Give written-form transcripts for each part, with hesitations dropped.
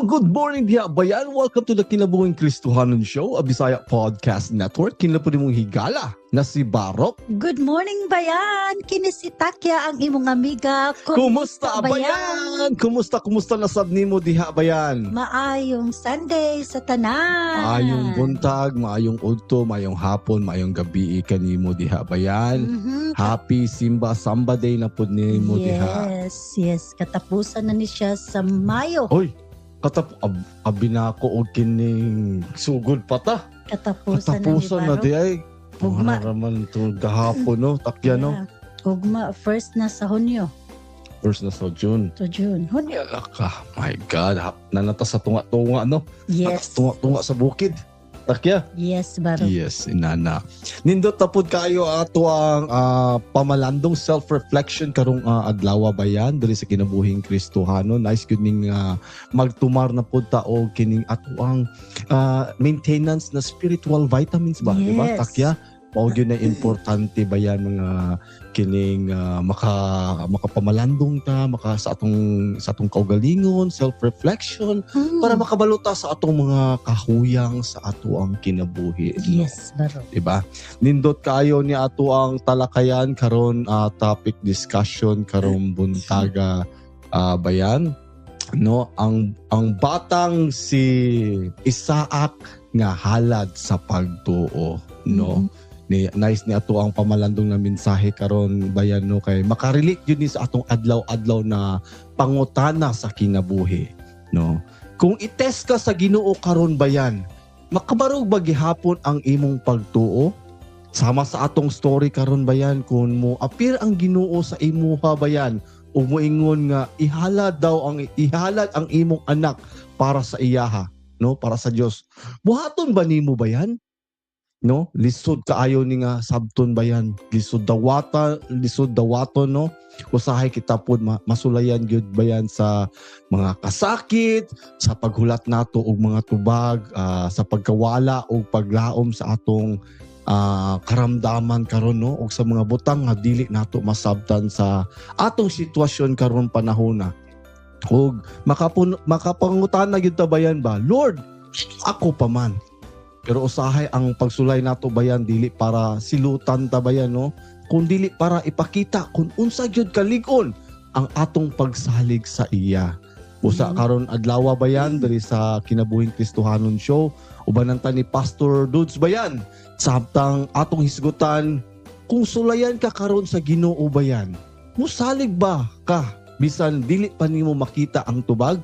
Good morning diha, bayan. Welcome to the Kinabuhing Kristohanon Show, a Bisaya Podcast Network. Kini po mong higala na si Barok. Good morning, bayan! Kini si Takya, ang imong amiga. Kumusta, bayan? Kumusta, kumusta na sab nimo diha, bayan? Maayong Sunday sa tanan. Maayong buntag, maayong udto, maayong hapon, maayong gabi kanimo diha, bayan. Happy Simba Samba Day na pud nimo diha. Yes. Katapusan na ni siya sa Mayo. Oy, katap abi na ako og kining sugod pa ta. Katapusan, Katapusan na na ni di ay. Ugma. Mga raman to gahapon, no, takya, no. Yeah. Ugma, first na sa Hunyo First na sa June. To June. Hunyo. Ah, my God, hap na nata sa tunga-tunga, no? Yes. Tunga-tunga sa bukid. Takya. Yes, Barok. Yes, inana. Nindot na pud kayo ato ang pamalandong self-reflection karong adlaw, bayan, diri sa Kinabuhing Kristohano. Nice gud ning magtumar na pud ta og kining ato ang maintenance na spiritual vitamins ba, di ba? Yes. Takya. Mao gyud na importante ba yan mga kining makapamalandong ta maka sa atong kaugalingon, self-reflection para makabalo ta sa atong mga kahuyang sa ato ang kinabuhi, no? Yes, Barok. Diba? Nindot kaayo ni ato ang talakayan karon, topic discussion karong buntaga, bayan, no, ang batang si Isaac nga halad sa pagtuo, no? Ni nice ni ato ang pamalandong na mensahe karon, bayan, no, kay makarelate yun ni sa atong adlaw-adlaw na pangutana sa kinabuhi, no? Kung i-test ka sa Ginoo karon, bayan, makabarog ba gihapon ang imong pagtuo? Sama sa atong story karon, bayan, kung mo appear ang Ginoo sa imuha, bayan, ug moingon nga ihalad daw ang ihalad ang imong anak para sa iyaha, no, para sa Dios, buhaton ba nimo, bayan, no? Lisod kaayo ni nga sabton, bayan, lisod dawata, lisod dawaton, no? Usahay kita pod masulayan gyud, bayan, sa mga kasakit, sa paghulat nato og mga tubag, sa pagkawala og paglaom sa atong karamdaman karon, no, og sa mga butang nga dili nato masabtan sa atong sitwasyon karon panahona. Ug makapangutana gyud ta, bayan ba, "Lord, ako pa man?" Pero usahay ang pagsulay nato, bayan, dili para silutan ta, bayan, no, kun dili para ipakita kung unsa gyud kalig-on ang atong pagsalig sa iya. Usa karon adlaw, bayan, diri sa Kinabuhing Kristohanon Show, ubanan ta ni Pastor Dudes, bayan, samtang atong hisgutan kung sulayan ka karon sa Ginoo, bayan, musalig ba ka bisan dili pa nimo makita ang tubag?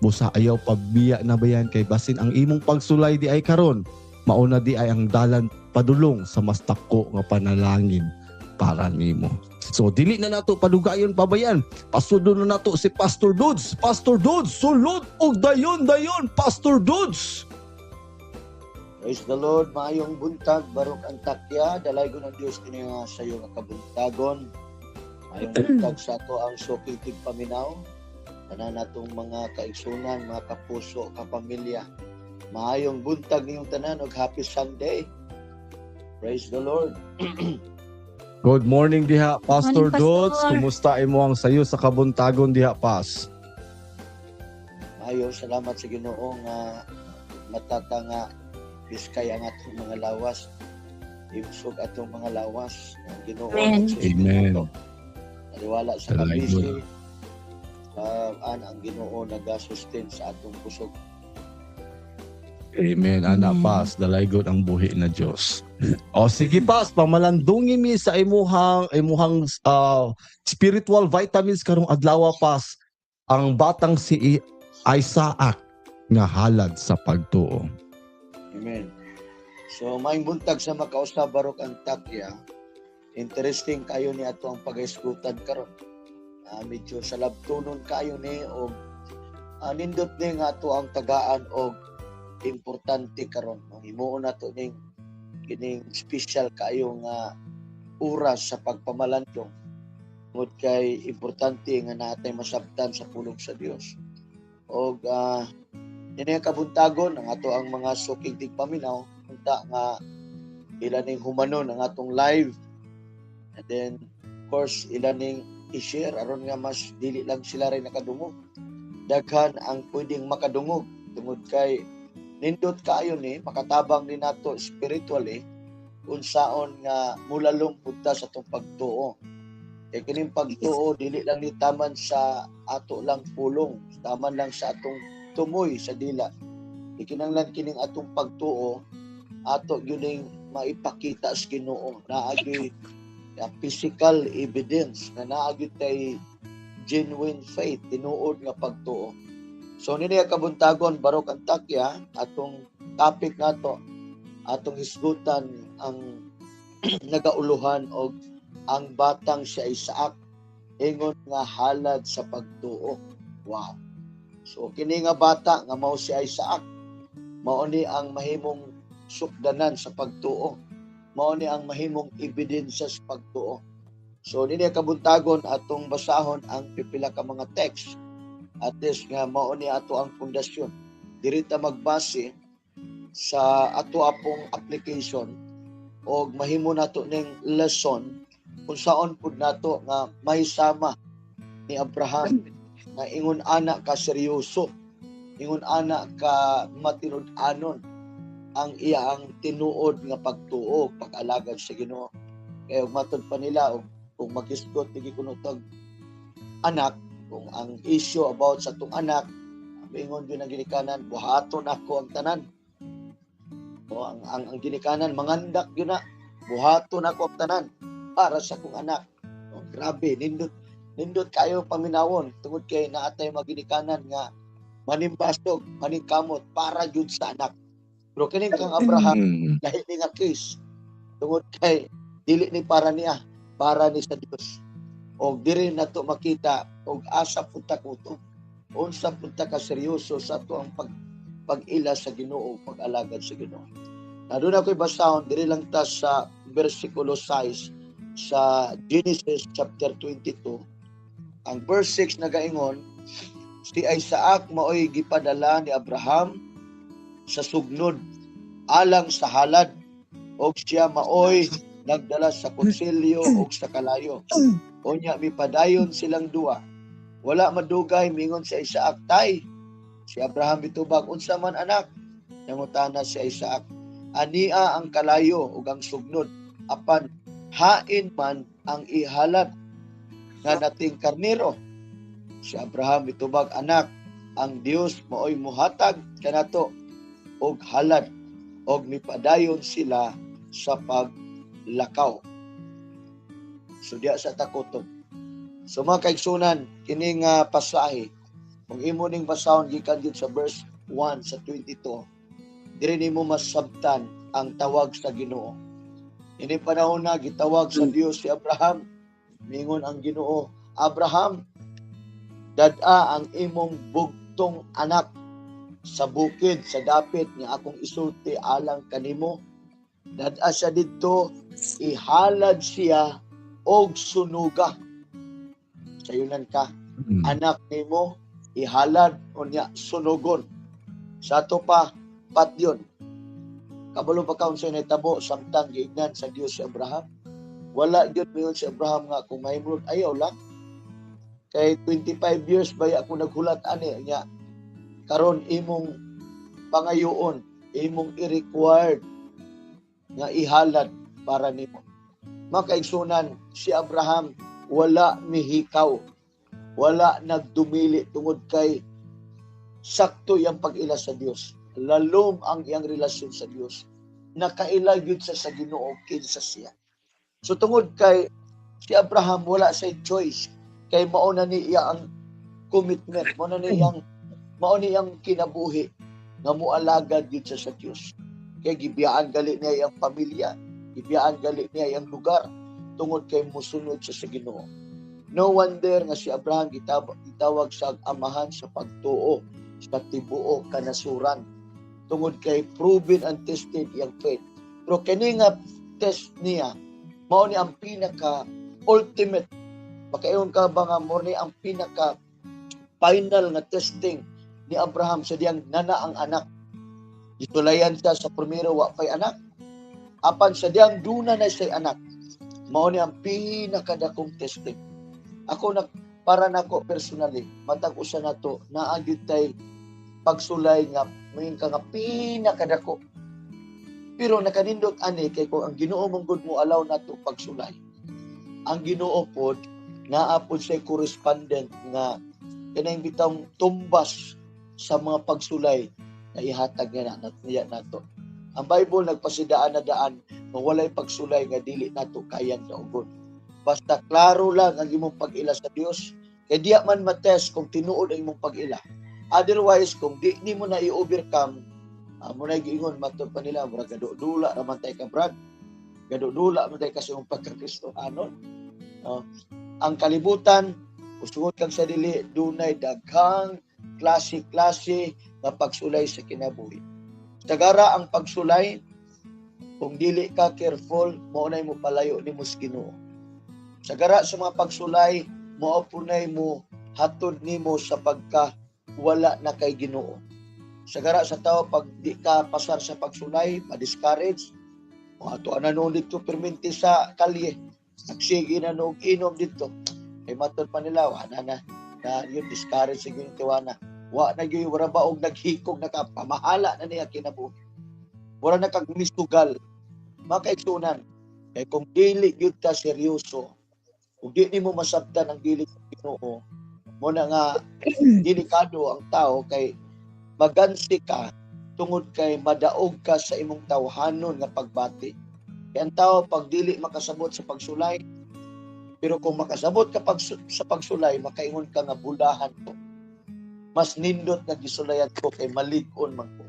Busa ayaw pabiya na, bayan, kay basin ang imong pagsulay di ay karon mauna di ay ang dalan padulong sa mas dako nga panalangin para nimo. So dili na nato padugayon pa, bayan. Pasudlo na nato si Pastor Dudes. Pastor Dudes, sulod og dayon dayon, Pastor Dudes. Praise the Lord, maayong buntag, Barok and Takya, dalaygon ang Dios kini nga sayo nga kabuntagon. Maayong buntag sa ato ang suking tigpaminaw, tanan natong mga kaigsunan, mga kapuso, kapamilya. Maayong buntag niyong tanan ug happy Sunday. Praise the Lord. Good morning diha, Pastor Morning, Pastor. Dudes. Kumusta imo ang sayo sa kabuntagon diha, Pas? Maayo, salamat sa Ginoo nga matata nga biskay ang atong mga lawas. Ibsog atong mga lawas. Ang Ginoo Amen. nagsustain Amen. ato. Naniwala sa Dalay kabisi. An ang Ginoo nagasustain sa atong kusog. Amen. Ana, Amen. Pas, dalaygon ang buhi na Dios. O sige, Pas, pamalandungi mi sa imuhang spiritual vitamins karong adlaw, Pas. Ang batang si Isaac nga halad sa pagtuo. Amen. So maayong buntag sa makausab, Barok and Takya. Interesting kayo ni ato ang paghisgutan karon. Medyo sa labtunon kayo ni og nindot ni nga ato ang tagaan og importante karon. Ang himuon nato ning kining special kayo nga oras sa pagpamalandong. Tungod kay importante nga natay masabtan sa pulong sa Dios. Og ini ang kabuntagon ang ato ang mga suking tigpaminaw unta nga ila ning humanon ang atong live, and then of course ila ning i-share aron nga mas dili lang sila rin nakadungog. Daghan ang pwedeng makadungog tungod kay nindot kaayo ni, makatabang ni nato spiritually unsaon nga mulalom pud ta sa atong pagtuo. Kay kining pagtuo dili lang ni taman sa ato lang pulong, taman lang sa atong tumoy sa dila. Ikinahanglan kining atong pagtuo ato gyud ning maipakita sa Ginoo, naa gyud physical evidence na naa gyud tay genuine faith, tinuod nga pagtuo. So nini kabuntagon, Barok ang Takya, atong topic nato, atong hisgutan ang nagauluhan og "Ang batang si Isaac ingon nga halad sa pagtuo." Wow. So kini nga bata nga mao si Isaac, mao ni ang mahimong sukdanan sa pagtuo. Mao ni ang mahimong ebidensya sa pagtuo. So nini kabuntagon atong basahon ang pipila ka mga text. At least nga mao ni ato ang pundasyon. Diri ta magbase sa ato apong application og mahimo nato ning lesson kung saon pud nato nga may sama ni Abraham nga ingon ana ka seryoso, ingon ana ka matinud-anon ang iyang tinuod nga pagtuo, pag-alagad sa Ginoo. Kay ug matud pa nila og kung maghisgot lagi kuno tag anak, kung ang issue about sa atong anak, ingon gyud ang ginikanan, "Buhaton ako ang tanan." O ang ginikanan mangandak gyud na, "Buhaton ako ang tanan para sa akong anak." O, grabe, nindot nindot kayo paminawon tungod kay naatay maginikanan nga manimbasog, maningkamot para gyud sa anak. Pero kining kang Abraham, lahi ni nga case tungod kay dili ni para niya, para ni sa Dios. Og diri nato makita og asa pud ta kutob, unsa pud ta ka seryoso sa ato ang pag-ila sa Ginoo, pag-alagad sa Ginoo. Na doon ako'y basahon diri lang ta sa versikulo 6 sa Genesis chapter 22. Ang verse 6 nagaingon, "Si Isaac maoy gipadala ni Abraham sa sugnod alang sa halad og siya maoy nagdala sa kutsilyo og sa kalayo. Unya mipadayon silang duwa. Wala madugay mingon si Isaac, 'Tay.' Si Abraham mitubag, 'Unsa man, anak?' Nangutana si Isaac, 'Ania ang kalayo ug ang sugnod, apan hain man ang ihalad nga nating karnero?' Si Abraham mitubag, 'Anak, ang Dios maoy muhatag kanato og halad.' Og mipadayon sila sa paglakaw." So diya sa takutob. So mga kaigsunan, kini nga pasahe, kung imo ning basahon gikan gyud sa verse 1 sa 22, diri nimo masabtan ang tawag sa Ginoo. Ini panahon na gitawag sa Dios si Abraham. Mingon ang Ginoo, "Abraham, dad-a ang imong bugtong anak sa bukid sa dapit nga akong isulti alang kanimo. Dad-a siya didto, ihalad siya og sunuga." Sayunan ka, anak nimo ihalad unya sunugon. Sa ato pa patyon. Kabalo pa ka unsay nahitabo samtang giingnan sa Dios si Abraham? Wala gyud miingon si Abraham nga kung mahimong ayaw lang. Kay 25 years baya ako naghulat ani nya karon imong pangayoon, imong i-required nga ihalad para nimo. Mga kaigsunan, si Abraham wala mihikaw, wala nagdumili tungod kay sakto iyang pag-ila sa Dios. Lalom ang iyang relasyon sa Dios. Nakaila gyud siya sa Ginoo kinsa siya. So tungod kay si Abraham wala say choice kay mao na ni iya ang commitment, mao ni iyang kinabuhi nga moalagad gyud siya sa Dios. Kay gibiyaan gali niya iyang pamilya, gibiyaan gali niya iyang lugar tungod kay mosunod siya sa Ginoo. No wonder nga si Abraham gitawag sa amahan sa pagtuo sa tibuok kanasuran tungod kay proven and tested iyang faith. Pero kini nga test niya mao ni ang pinaka ultimate. Makaingon ka ba nga mao ni ang pinaka final nga testing ni Abraham sa diyang nana ang anak? Gitulayan siya sa primero, wa pay anak. Apan sa diyang duna na siya'y anak, mao ni ang pinakadakong testing. Ako na Para nako personally, matag usa nato naa gyud tay pagsulay nga moingon ka nga pinakadako. Pero nakanindot ani kay kung ang Ginoo mong gud mo allow nato pagsulay. Ang Ginoo pod naa pod siya correspondent nga kanang bitawng tumbas sa mga pagsulay na ihatag niya na niya nato. Ang Bible nagpasidaan na daan nga walay pagsulay nga dili nato kayang daugon. Basta klaro lang ang imong pag-ila sa Dios, kay diya man matest kung tinuod ang imong pag-ila. Otherwise, kung di nimo na i-overcome, mo na giingon matod pa nila, murag gadudula ra man tay ka, Brad. Gadudula man tay ka sa imong pagka-Kristohanon. No? Ang kalibutan, usungot kang sa dili, dunay daghang klase-klase nga pagsulay sa kinabuhi. Tagara ang pagsulay, kung dili ka careful, mao nay mo palayo nimo sa Ginoo. Sagara sa mga pagsulay, mao punay mo hatod nimo sa pagka wala na kay Ginoo. Sagara sa tao, pag di ka pasar sa pagsulay, ma-discourage. O ato na noon dito perminti sa kalye. Nagsige na noog inom dito. Kay matod pa nila, wala na na yun, discourage sa Ginoo tiwana. Wa na gyud, wala ba og naghikog na pamahala na niya kinabuhi. Wala na kag misugal. Mga kaigsunan, kay kung dili gyud ka seryoso, kung di nimo masabtan ang dili sa Ginoo, mo na nga delikado ang tao kay magansi ka tungod kay madaog ka sa imong tawhanon nga pagbati. Kay ang tao pag dili makasabot sa pagsulay, pero kung makasabot ka sa pagsulay, makaingon ka nga bulahan ko. Mas nindot nga gisulayan ko kay malig-on man ko.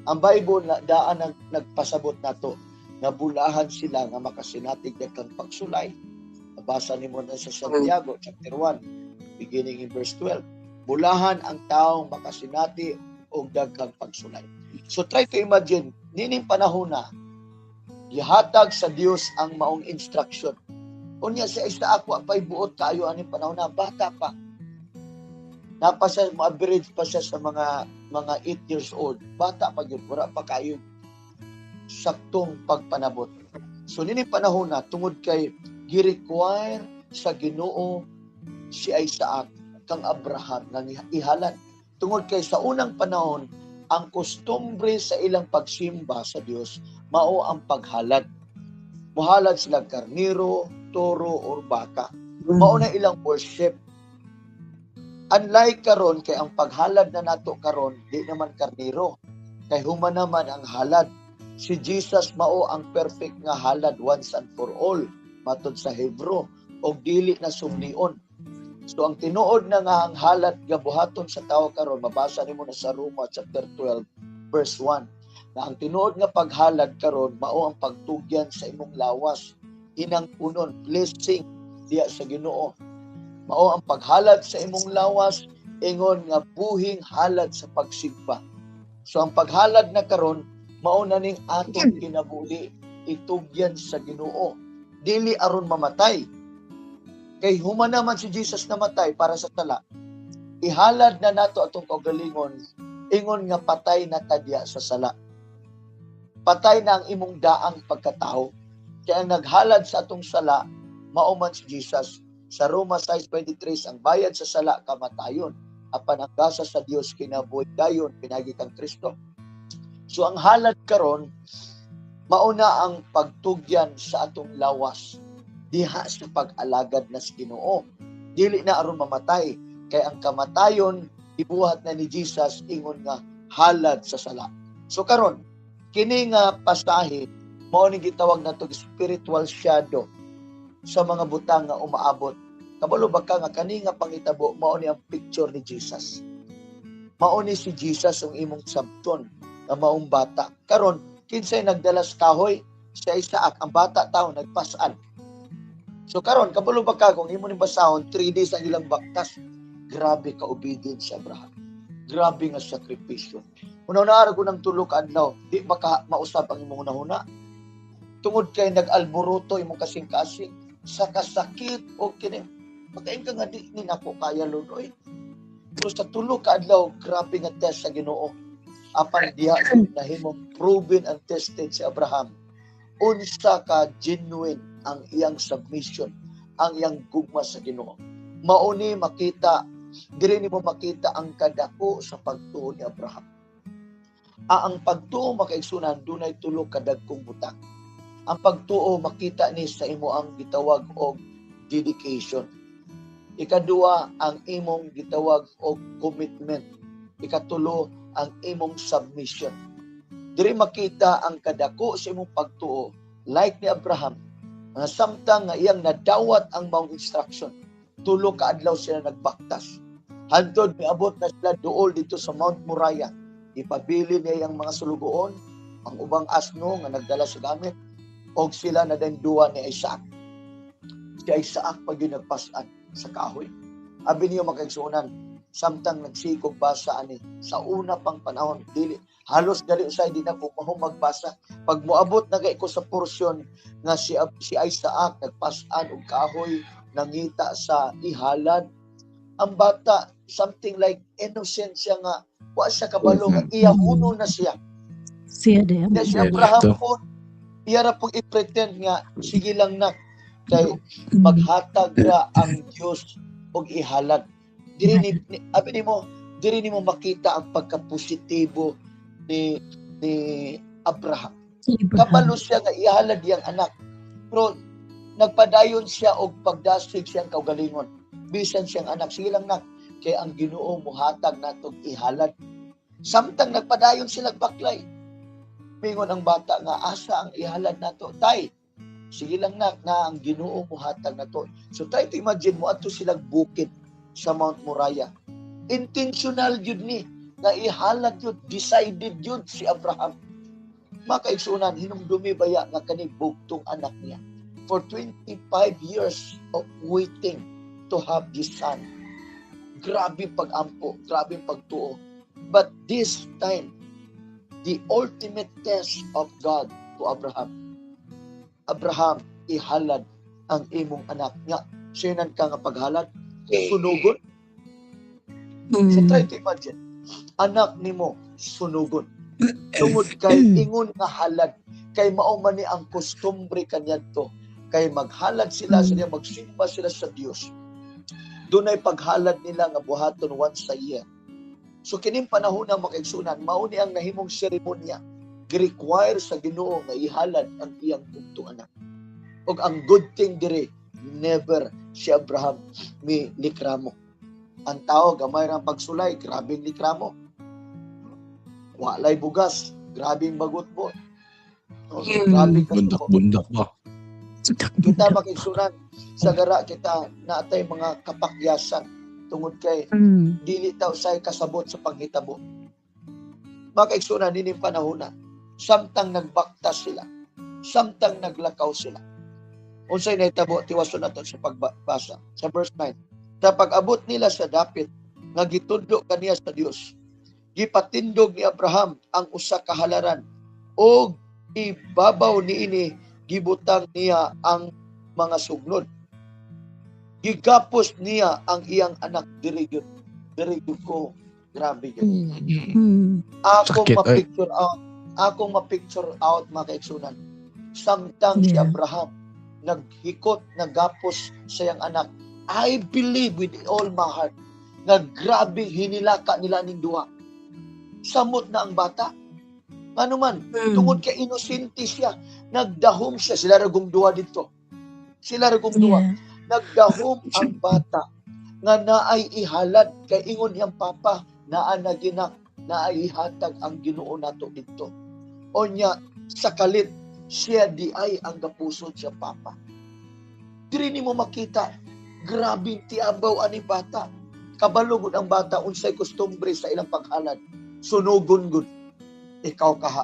Ang Bible na daan ang nagpasabot nato nga bulahan sila nga makasinatig kang pagsulay. Mabasa nimo na sa Santiago chapter 1 beginning in verse 12. Bulahan ang taong makasinati og daghang pagsulay. So try to imagine, nining panahon na gihatag sa Dios ang maong instruction. Unya si Isaac wa pay buot kaayo aning panahon na, bata pa. Napa siya, mo-average pa siya sa mga 8 years old. Bata pa gyud, wala pa kayo saktong pagpanabot. So nining panahon na, tungod kay gi-require sa Ginoo si Isaac kang Abraham nga ihalad. Tungod kay sa unang panahon, ang kostumbre sa ilang pagsimba sa Dios mao ang paghalad. Muhalad sila karniro, toro or baka. Mao na ilang worship. Unlike karon, kay ang paghalad na nato karon di naman karniro. Kay human naman ang halad. Si Jesus mao ang perfect nga halad once and for all matod sa Hebrew, og dili na sumlion. So ang tinuod na nga ang halad nga buhaton sa tao karon, mabasa nimo na sa Roma chapter 12 verse 1 na ang tinuod nga paghalad karon mao ang pagtugyan sa imong lawas, inang punon, blessing diya sa Ginoo. Mao ang paghalad sa imong lawas ingon nga buhing halad sa pagsigba. So ang paghalad na karon mao na ning atong kinabuhi itugyan sa Ginoo. Dili aron mamatay. Kay human naman si Jesus namatay para sa sala. Ihalad na nato atong kaugalingon ingon nga patay na tadya sa sala. Patay na ang imong daang pagkatao. Kaya ang naghalad sa atong sala mao man si Jesus. Sa Roma 6:23, ang bayad sa sala kamatayon, apan ang gasa sa Dios kinabuhi dayon pinagi kang Kristo. So ang halad karon mauna ang pagtugyan sa atong lawas diha sa pag-alagad na sa Ginoo. Dili na aron mamatay, kay ang kamatayon ibuhat na ni Jesus ingon nga halad sa sala. So karon kini nga pasahe mao ni gitawag nato spiritual shadow sa mga butang nga umaabot. Kabalo ba ka nga kani nga pangitabo mao ni ang picture ni Jesus? Mao ni si Jesus ang imong sabton nga maong bata. Karon kinsay nagdala sa kahoy? Si Isaac, ang bata tao nagpasan. So karon kabalo ba ka kung imo ni basahon 3 days ang ilang baktas? Grabe ka obedient si Abraham. Grabe nga sakripisyo. Una-una ko ng tulo ka adlaw, di ba ka mausab ang imong hunahuna? Tungod kay nag-alboroto imong kasing-kasing sa kasakit o kini, makain ka nga di ni nako kaya, Lord, oy. Pero sa tulo ka adlaw, grabe nga test sa Ginoo. Apan diha nahimong proven and tested si Abraham. Unsa ka genuine ang iyang submission, ang iyang gugma sa Ginoo. Mauni makita, diri nimo makita ang kadako sa pagtuo ni Abraham. Ang pagtuo, makaigsunan, dunay tulo ka dagkong butang. Ang pagtuo makita ni sa imo ang gitawag og dedication. Ikaduha, ang imong gitawag og commitment. Ikatulo, ang imong submission. Diri makita ang kadako sa imong pagtuo, like ni Abraham, nga samtang nga iyang nadawat ang maong instruction, 3 ka adlaw sila nagbaktas. Hantod miabot na sila duol dito sa Mount Moriah. Ipabili niya ang mga sulugoon, ang ubang asno nga nagdala sa gamit, og sila na din duwa ni Isaac. Si Isaac pag yun nagpasan sa kahoy. Abi niyo, makaigsuonan, samtang nagsikog basa ani sa una pang panahon, dili halos dali usay di na ko magbasa pag moabot na kay ko sa porsyon nga si Isaac nagpasan og kahoy, nangita sa ihalad ang bata, something like innocent siya nga wa siya kabalo nga iyahuno na siya. Siya din. Na si Abraham po, iya ra pong i-pretend nga sige lang na kay maghatag ra ang Dios og ihalad. Diri ni abi nimo, diri nimo makita ang pagkapositibo ni Abraham. Kabalo siya nga ihalad iyang anak. Pero nagpadayon siya og pagdasig siyang kaugalingon. Bisan siyang anak, sige lang nak, kay ang Ginoo mohatag natog ihalad. Samtang nagpadayon sila baklay, mingon ang bata nga asa ang ihalad nato, tay. Sige lang nak, na ang Ginoo mohatag nato. So try to imagine mo adto silang bukid sa Mount Moriah. Intentional yun ni na ihalad yun, decided yun si Abraham. Makaigsunan, hinumdumi baya nga kani bugtong anak niya. For 25 years of waiting to have this son. Grabe pag-ampo, grabe pagtuo. But this time, the ultimate test of God to Abraham. Abraham, ihalad ang imong anak nga. Sinan ka nga paghalad? Sunugon. So try to imagine, anak nimo sunugon. Tungod kay ingon nga halad, kay mao man ni ang kostumbre kaniadto, kay maghalad sila sa magsimba sila sa Dios. Dunay paghalad nila nga buhaton once a year. So kining panahon na, makaigsunan, mao ni ang nahimong seremonya. Gi-require sa Ginoo nga ihalad ang iyang bugtong anak. Ug ang good thing diri, never si Abraham mi likramo. Ang tao gamay ra ang pagsulay, grabeng likramo. Walay bugas, grabeng bagot-bot. No, grabe ka. Bundak-bundak ba? Kita, makaigsunan, sa gara kita naatay mga kapakyasan tungod kay dili ta usay kasabot sa panghitabo. Makaigsunan, nining panahon na samtang nagbaktas sila, samtang naglakaw sila. Unsay nahitabo, tiwason nato sa pagbasa sa verse 9. Sa pag-abot nila sa dapit nga gitudlo kaniya sa Dios, gipatindog ni Abraham ang usa ka halaran ug ibabaw niini gibutang niya ang mga sugnod. Gigapos niya ang iyang anak. Diri gyud. Diri gyud ko. Grabe gyud. Akong Sakit, ay. Ma-picture out. Akong ma-picture out, mga kaigsunan. Samtang si Abraham naghikot, nagapos sa iyang anak. I believe with all my heart nga grabe hinilaka nila ning duha. Samot na ang bata. Ano man, tungod kay inosente siya, nagdahom siya. Sila ragong duha dito. Sila ragong duha. Nagdahom ang bata nga naay ihalad kay ingon iyang papa, naa na ginak, naay ihatag ang Ginoo nato didto. Onya sa kalit siya di ay ang gapusod sa papa. Diri nimo makita grabe tiabaw ani bata. Kabalo gud ang bata unsay kostumbre sa ilang paghalad. Sunugon gud. Ikaw kaha.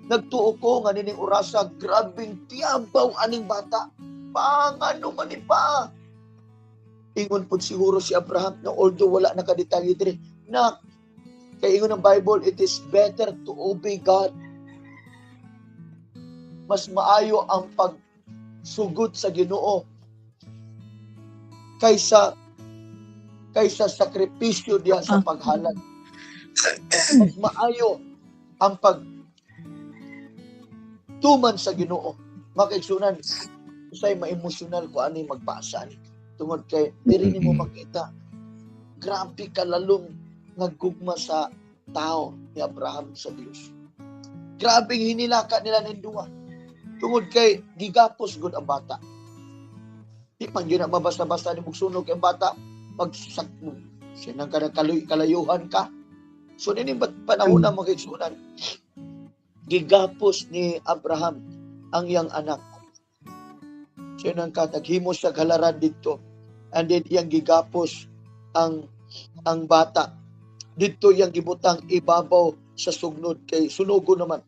Nagtuo ko nga nining orasa grabeng tiabaw aning bata. Pangano man ni pa. Ingon pud siguro si Abraham na although wala nakadetalye diri. Nak, kay ingon ng Bible, it is better to obey God. Mas maayo ang pagsugot sa Ginoo kaysa sakripisyo diha sa paghalad. Mas maayo ang pag tuman sa Ginoo. Makaigsunan, usay ma-emosyonal ko ani magbasa ni. Tungod kay diri nimo makita grabe kalalom nga gugma sa tao ni Abraham sa Dios. Grabe hinilaka nila ning duha. Tungod kay gigapos gud ang bata. Di man gyud na mabasta-basta ni sunog kay ang bata pagsak mo. Sinang ka ng kalayuhan ka. So nini ba't panahon na, mga kaigsuonan, gigapos ni Abraham ang iyang anak. Sinang ka naghimo sa halaran didto. And then iyang gigapos ang bata. Didto iyang gibutang ibabaw sa sugnod kay sunugon naman.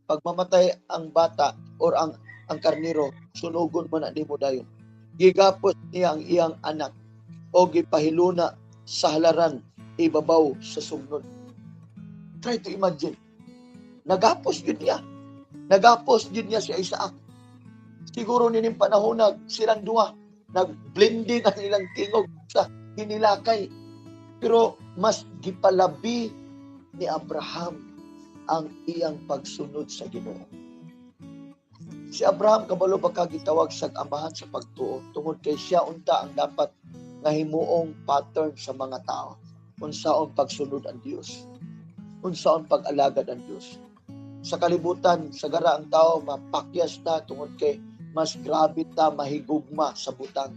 Pag mamatay ang bata or ang karniro, sunugon man na nimo dayon. Gigapos niya ang iyang anak o gipahiluna sa halaran ibabaw sa sugnod. Try to imagine. Nagapos yun niya. Nagapos yun niya si Isaac. Siguro nining panahon na silang duha, nagblending ang ilang tingog sa hinilakay. Pero mas gipalabi ni Abraham ang iyang pagsunod sa Ginoo. Si Abraham, kabalo ba ka, gitawag sa amahan sa pagtuo tungod kay siya unta ang dapat nga himuong pattern sa mga tao unsaon pagsunod ang Dios, unsaon pag-alagad ang Dios. Sa kalibutan, sa gara ang tao mapakyas ta tungod kay mas grabe ta mahigugma sa butang.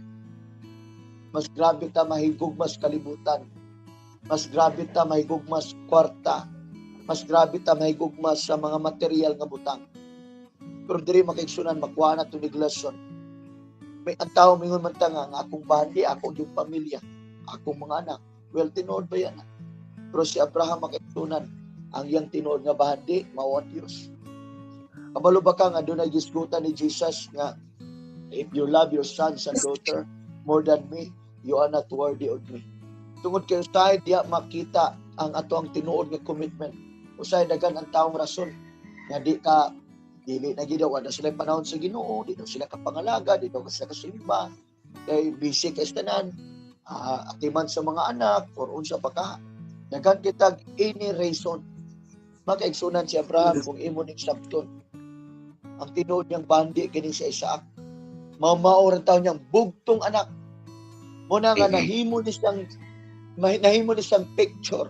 Mas grabe ta mahigugma sa kalibutan. Mas grabe ta mahigugma sa kwarta. Mas grabe ta mahigugma sa mga material nga butang. Pero diri, mga kaigsuonan, makuha na to ni lesson. May ang tao mingon man ta nga, ang akong bahandi, ako yung pamilya, akong mga anak. Well, tinuod ba yan? Pero si Abraham, mga kaigsuonan, ang iyang tinuod nga bahandi, mao ang Dios. Kabalo ba ka nga dunay gisgutan ni Jesus nga if you love your sons and daughter more than me, you are not worthy of me? Tungod kay usahay diya makita ang ato ang tinuod nga commitment. Usahay daghan ang taong rason nga di ka dili na gid, wala sila panahon sa Ginoo, di daw sila kapangalaga, di daw sila kasimba, kay busy kay tanan, atiman sa mga anak or unsa pa ka. Daghan kitag any reason. Mga kaigsuonan, si Abraham, kung imo ning sabton, ang tinuod niyang bahandi kini si Isaac. Mao ra taon niyang bugtong anak. Mao na nga nahimo ni siyang picture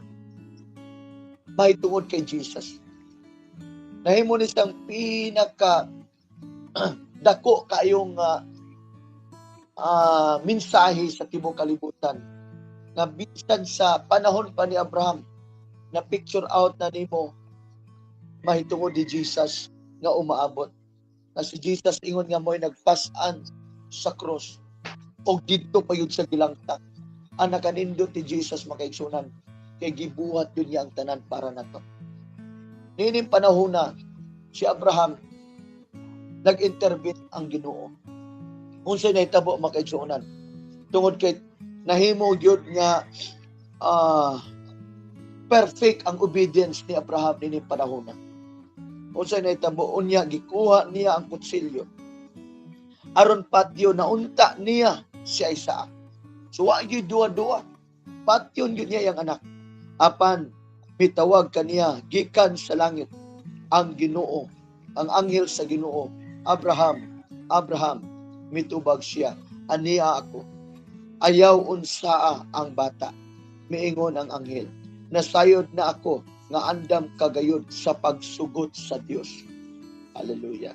mahitungod kay Jesus. Nahimo ni siyang pinaka dako kayong mensahe sa tibuok kalibutan na bisan sa panahon pa ni Abraham na picture out na nimo mahitungod ni Jesus nga umaabot. Na si Jesus ingon nga mo'y nagpas-an sa cross o didto pa yun sa gilangtang. Ang nakanindot ni Jesus, mga kaigsuonan, kay gibuhat yun niya ang tanan para nato. Niining panahon na si Abraham, nag-intervene ang Ginoo. Unsay nahitabo, mga kaigsuonan? Tungod kay nahimo gyud nga perfect ang obedience ni Abraham nining panahon na. Unsay nahitabo unya? Gikuha niya ang kutsilyo aron patyo na unta niya si Isaac. So wa gyud duwa-duwa. Patyon gyud niya yang anak. Apan mitawag kaniya gikan sa langit ang Ginoo, ang anghel sa Ginoo, "Abraham, Abraham." Mitubag siya, "Ania ako." "Ayaw unsaa ang bata." Miingon ang anghel, "Nasayod na ako nga andam kagayod sa pagsugot sa Dios." Hallelujah.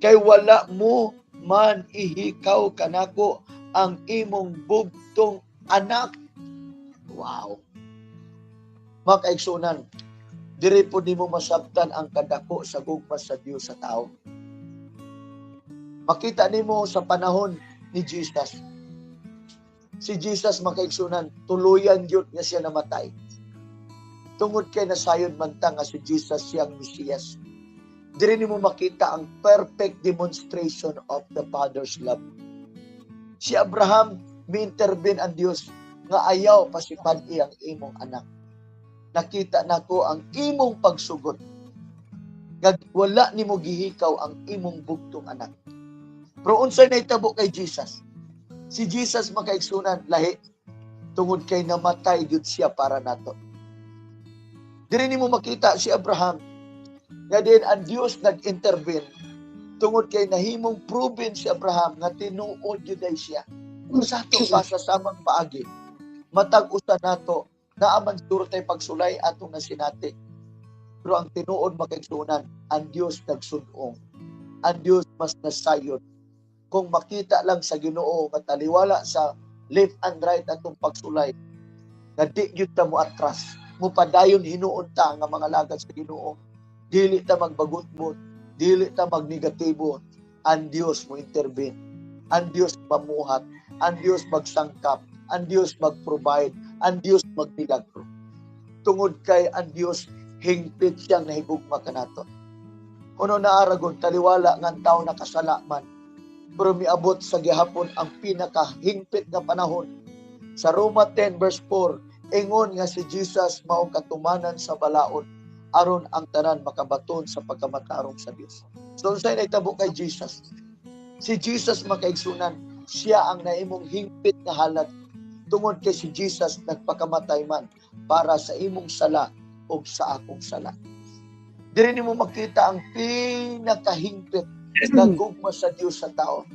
"Kay wala mo man ihikaw kanako ang imong bugtong anak." Wow. Mga kaigsuonan, diri po nimo masabtan ang kadako sa gugma sa Dios sa tao. Makita nimo sa panahon ni Jesus. Si Jesus, mga kaigsuonan, tuluyan gyud nga siya namatay. Tungod kay nasayod man ta nga si Jesus siyang Mesiyas. Diri nimo makita ang perfect demonstration of the Father's love. Si Abraham, mi-intervene ang Dios nga ayaw pasipad-i ang imong anak. Nakita nako ang imong pagsugot. Nga wala nimo gihikaw ang imong bugtong anak. Pero unsay nahitabo kay Jesus? Si Jesus, mga kaigsuonan, lahi tungod kay namatay gyud siya para nato. Diri nimo makita si Abraham nga din ang Dios nag-intervene tungod kay nahimong proven si Abraham nga tinuod gyud ay siya. Sa ato pa sa samang paagi, matag usa nato naa man siguro tay pagsulay atong nasinati. Pero ang tinuod, makaigsuonan, ang Dios nagsun-ong. Ang Dios mas nasayod. Kung makita lang sa Ginoo nga taliwala sa left and right atong pagsulay, nga di gyud ta mo atras, mupadayon hinuon ta nga mga lagad sa Ginoo. Dili ta magbagutbot, dili ta magnegatibo, ang Dios mo intervene. Ang Dios mamuhat, ang Dios magsangkap, ang Dios mag-provide, ang Dios magmilagro. Tungod kay ang Dios hingpit siyang nahigugma kanato. Kuno naaragon taliwala nga ang tao nakasala man. Pero miabot sa gihapon ang pinakahingpit nga panahon. Sa Roma 10 verse 4, ingon nga si Jesus mao katumanan sa balaod aron ang tanan makabaton sa pagkamatarong sa Dios. So unsay nahitabo kay Jesus? Si Jesus, makaigsunan, siya ang naimong hingpit nga halad tungod kay si Jesus nagpakamatay man para sa imong sala o sa akong sala. Diri nimo makita ang pinakahingpit nga gugma sa Dios sa tao.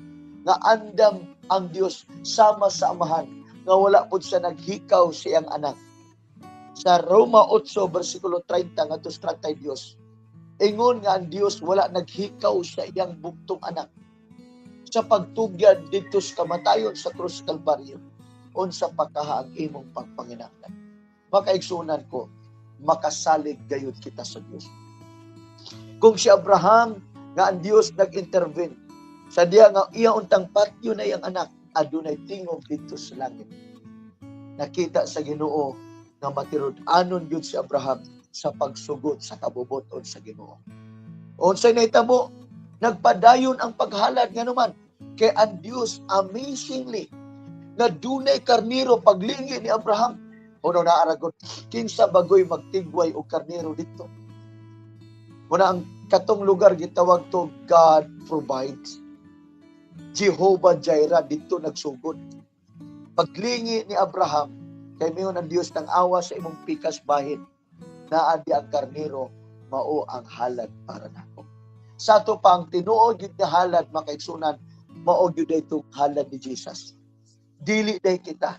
Nga andam ang Dios sama sa Amahan nga wala pud siya naghikaw sa iyang anak. Sa Roma 8 versikulo 30 ngadto sa 32. Ingon nga ang Dios wala naghikaw sa iyang bugtong anak sa pagtugyan didto sa kamatayon sa krus Kalbaryo, unsa pa kaha ang imong pagpanginahanglan. Makaigsunan ko, makasalig gayud kita sa Dios. Kung si Abraham nga ang Dios nag-intervene sa diya nga iya untang patyo na iyang anak, adunay tingog didto sa langit. Nakita sa Ginoo nga matirod-anon gyud si Abraham sa pagsugot sa kabubuton sa Ginoo. Unsay nahitabo? Nagpadayon ang paghalad nga naman kay ang Dios amazingly nga dunay karniro paglingi ni Abraham. Uno na aragon, kinsa bagoy magtigway og karniro dito? Muna ang katong lugar gitawag to God Provides. Jehovah Jireh dito nagsugod. Paglingi ni Abraham, kay miingon ang Dios ng awa sa imong pikas bahin, naa di ang karniro, mao ang halad para nako. Sa ato pa ang tinuod gyud nga halad, makaigsunan, mao gyud itong halad ni Jesus. Dili day kita.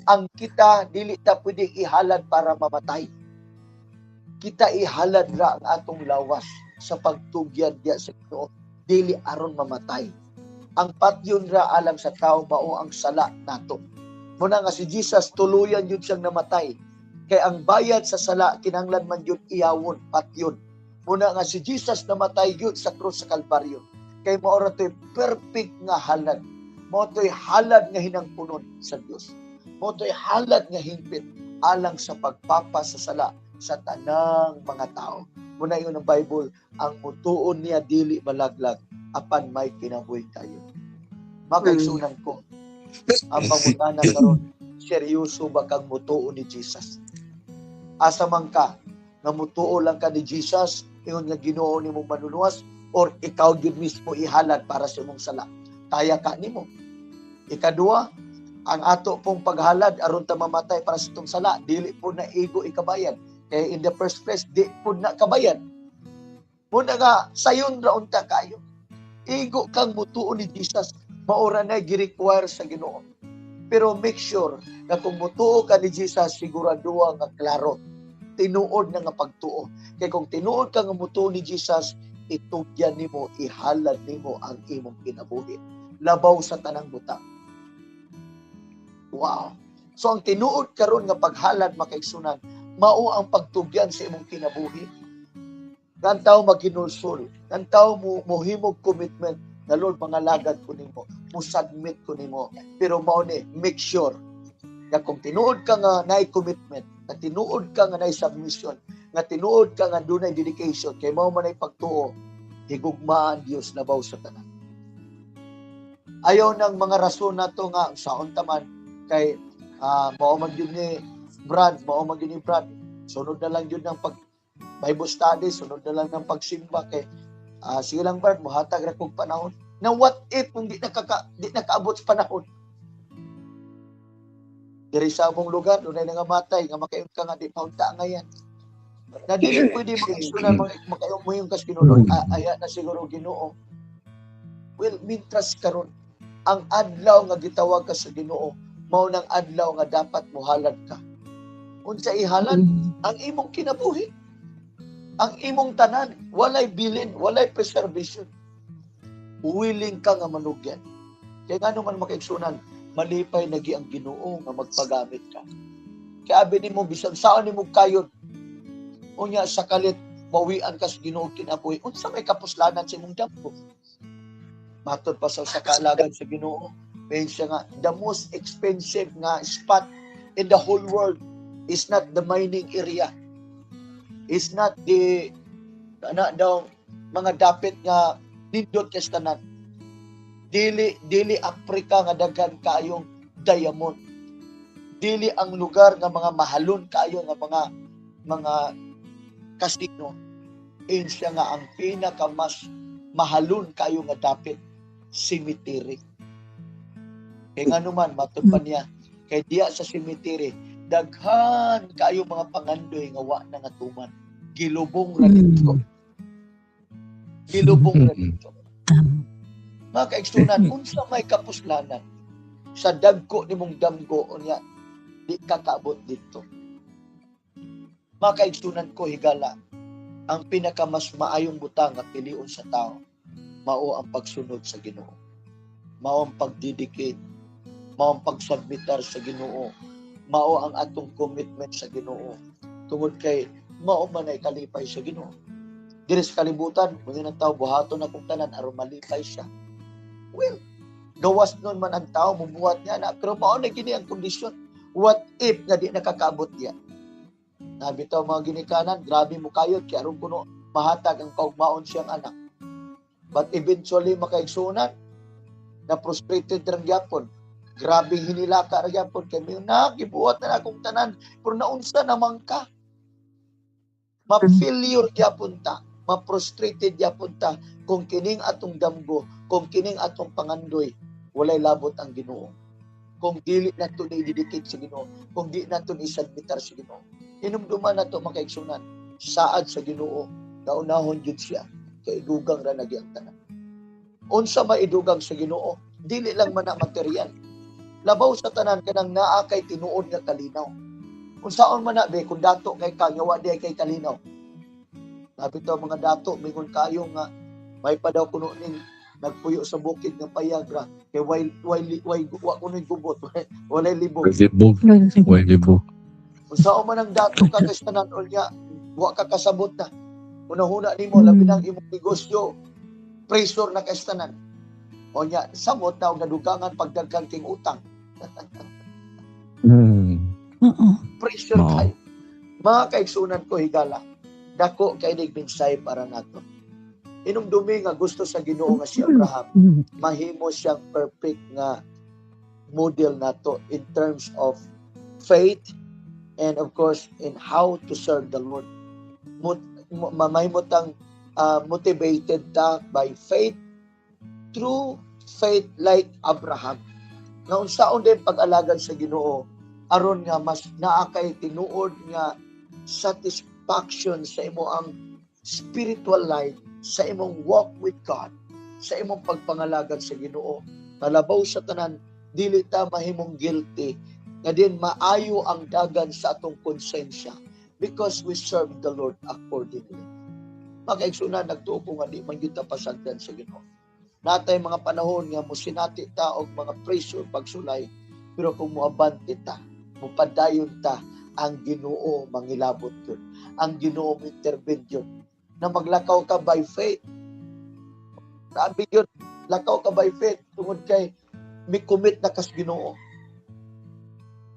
Ang kita dili ta pwede ihalad para mamatay. Kita ihalad ra ang atong lawas sa pagtugyan diya sa Ginoo, dili aron mamatay. Ang patyon ra alang sa tao mao ang sala nato. Muna nga si Jesus tuluyan yun siyang namatay. Kay ang bayad sa sala kinahanglan man yun iyawon, patyon. Muna nga si Jesus namatay yun sa krus sa Kalbaryo. Kay mao ra to'y perfect nga halad. Mao to'y halad nga hinangpunon sa Dios. Mao to'y halad nga hingpit alang sa pagpapa sa sala sa tanang mga tao. Muna yun ang Bible, ang mutuon niya dili malaglag apan may kinabuhi tayo. Makaigsunan ko, ang pangutana karon, seryoso ba kang mutuo ni Jesus? Asa man ka, nga mutuo lang ka ni Jesus, ingon nga Ginoo nimo manuluwas, or ikaw gyud mismo ihalad para sa imong sala? Kaya ka nimo. Ikaduha, ang ato pong paghalad aron ta mamatay para sa itong sala, dili po na igo ikabayad. Kaya in the first place, di po na kabayad. Muna nga, sayon ra unta kayo. Igo kang mutuo ni Jesus, maura na gi-require sa Ginoo. Pero make sure na kung mutuo ka ni Jesus, siguraduha nga klaro. Tinuod na nga pagtuo. Kaya kung tinuod ka nga mutuo ni Jesus, itugyan nimo, ihalad nimo ang imong kinabuhi. Labaw sa tanang butang. Wow. So ang tinuod karon nga paghalad, makaigsunan, mao ang pagtugyan sa imong kinabuhi. Nga ang tao maghinulsol, nga ang tao mo mohimog commitment na, "Lord, mga lagad ko nimo, mo submit ko nimo." Pero mao ni make sure nga kung tinuod ka nga naay commitment, nga tinuod ka nga naay submission, nga tinuod ka nga dunay dedication, kay mao man ay pagtuo, higugmaan Dios labaw sa tanan. Ayaw ng mga rason nato nga saon taman kay mao man gyud ni Brad, mao man gyud ni Brad. Sunod na lang gyud ng pag Bible study, sunod na lang ng pagsimba kay sige lang Brad, mohatag ra kog panahon. Na what if kung di nakaabot sa panahon? Diri sa among lugar, dunay nangamatay nga makaingon ka nga di pa unta ngayan. Na dili pwede makaigsunan mga makaingon mo yung kas Ginoo, aya na siguro Ginoo. Well, mintras karon Ang adlaw nga gitawag ka sa Ginoo, mao nang adlaw nga dapat mohalad ka. Unsa ihalad? Ang imong kinabuhi. Ang imong tanan, walay bilin, walay preservation. Willing ka nga manugyan. Kaya ngano man, makaigsunan, malipay nagi ang Ginoo nga magpagamit ka. Kaya abi nimo bisan saan nimo kayod. Unya sa kalit bawian ka sa Ginoo kinabuhi. Unsa may kapuslanan sa imong damgo? Matod pa sa kaalagan sa Ginoo, may siya nga the most expensive nga spot in the whole world is not the mining area. Is not the ana daw mga dapit nga nindot kay tanan. Dili dili Africa nga daghan kaayong diamond. Dili ang lugar nga mga mahalon kaayo nga mga casino. In siya nga ang pinaka mas mahalon kayo nga dapit, cemetery. Kay ngano man, matod pa niya, kay diya sa cemetery daghan kayo mga pangandoy nga wa na nga tuman. Gilubong ra dito. Gilubong ra dito. Mga kaigsunan, unsa may kapuslanan sa dagko nimong damgo unya di ka kaabot dito? Mga kaigsunan ko higala, ang pinaka mas maayong butang nga pilion sa tao mao ang pagsunod sa Ginoo. Mao ang pagdedicate, mao ang pagsubmitar sa Ginoo, mao ang atong commitment sa Ginoo. Tungod kay mao man ay kalipay sa Ginoo. Diri sa kalibutan, mga ng tao, buhaton na kung tanan aron malipay siya. Well, gawas nun man ang tao, mumuhat niya na, pero mao na gini ang kondisyon. What if nga di nakakaabot niya? Nabitaw mga ginikanan, grabe mo kayod, kaya aron kuno mahatag ang kaugmaon siyang anak. But eventually, makaigsunan, na frustrated rang gyapon. Grabe hinilaka ra gyapon kay may na gibuhat na akong tanan pero naunsa naman ka. Ma-failure gyapon ta, ma-frustrated gyapon ta kung kining atong damgo, kung kining atong pangandoy, walay labot ang Ginoo. Kung dili nato ni i-dedicate sa Ginoo, kung di nato ni isubmitar sa Ginoo. Hinumduman nato, makaigsunan, saad sa Ginoo, kaunahon jud siya, kay idugang ra nagi ang tanan. Unsa maidugang sa Ginoo? Dili lang man na material. Labaw sa tanan kanang naa kay tinuod nga kalinaw. Unsaon man na be kung dato kay ka nga wa di kay kalinaw? Nabitaw mga dato mingon kayo nga may pa daw kuno ning nagpuyo sa bukid nga payag ra kay way wa kuno gubot, walay libog. Libog. Way libog. Unsaon man ang dato ka kay tanan unya wa ka kasabot na. Hunahuna nimo labi nang imong negosyo, pressure na kay tanan. O nya samot na og nadugangan pagdaghan king utang. Pressure Oo. Kayo. Mga kaigsunan ko higala, dako kay nig mensahe para nato. Inumdumi nga gusto sa Ginoo nga si Abraham mahimo siyang perfect nga model nato in terms of faith and of course in how to serve the Lord. Mahimo tang motivated ta by faith, true faith like Abraham. Nga unsaon din pag-alagad sa Ginoo aron nga mas naa kay tinuod nga satisfaction sa imo ang spiritual life, sa imong walk with God, sa imong pagpangalagad sa Ginoo. Kalabaw sa tanan, dili ta mahimong guilty nga din maayo ang dagan sa atong konsensya because we serve the Lord accordingly. Makaigsunan, nagtuo ko nga di man gyud ta pasagdan sa Ginoo. Natay mga panahon nga mosinati ta og mga pressure, pagsulay, pero kung moabante ta, mopadayon ta, ang Ginoo mangilabot yun. Ang Ginoo mo intervene yun. Na maglakaw ka by faith. Sabi yun, lakaw ka by faith tungod kay mi-commit na kas Ginoo.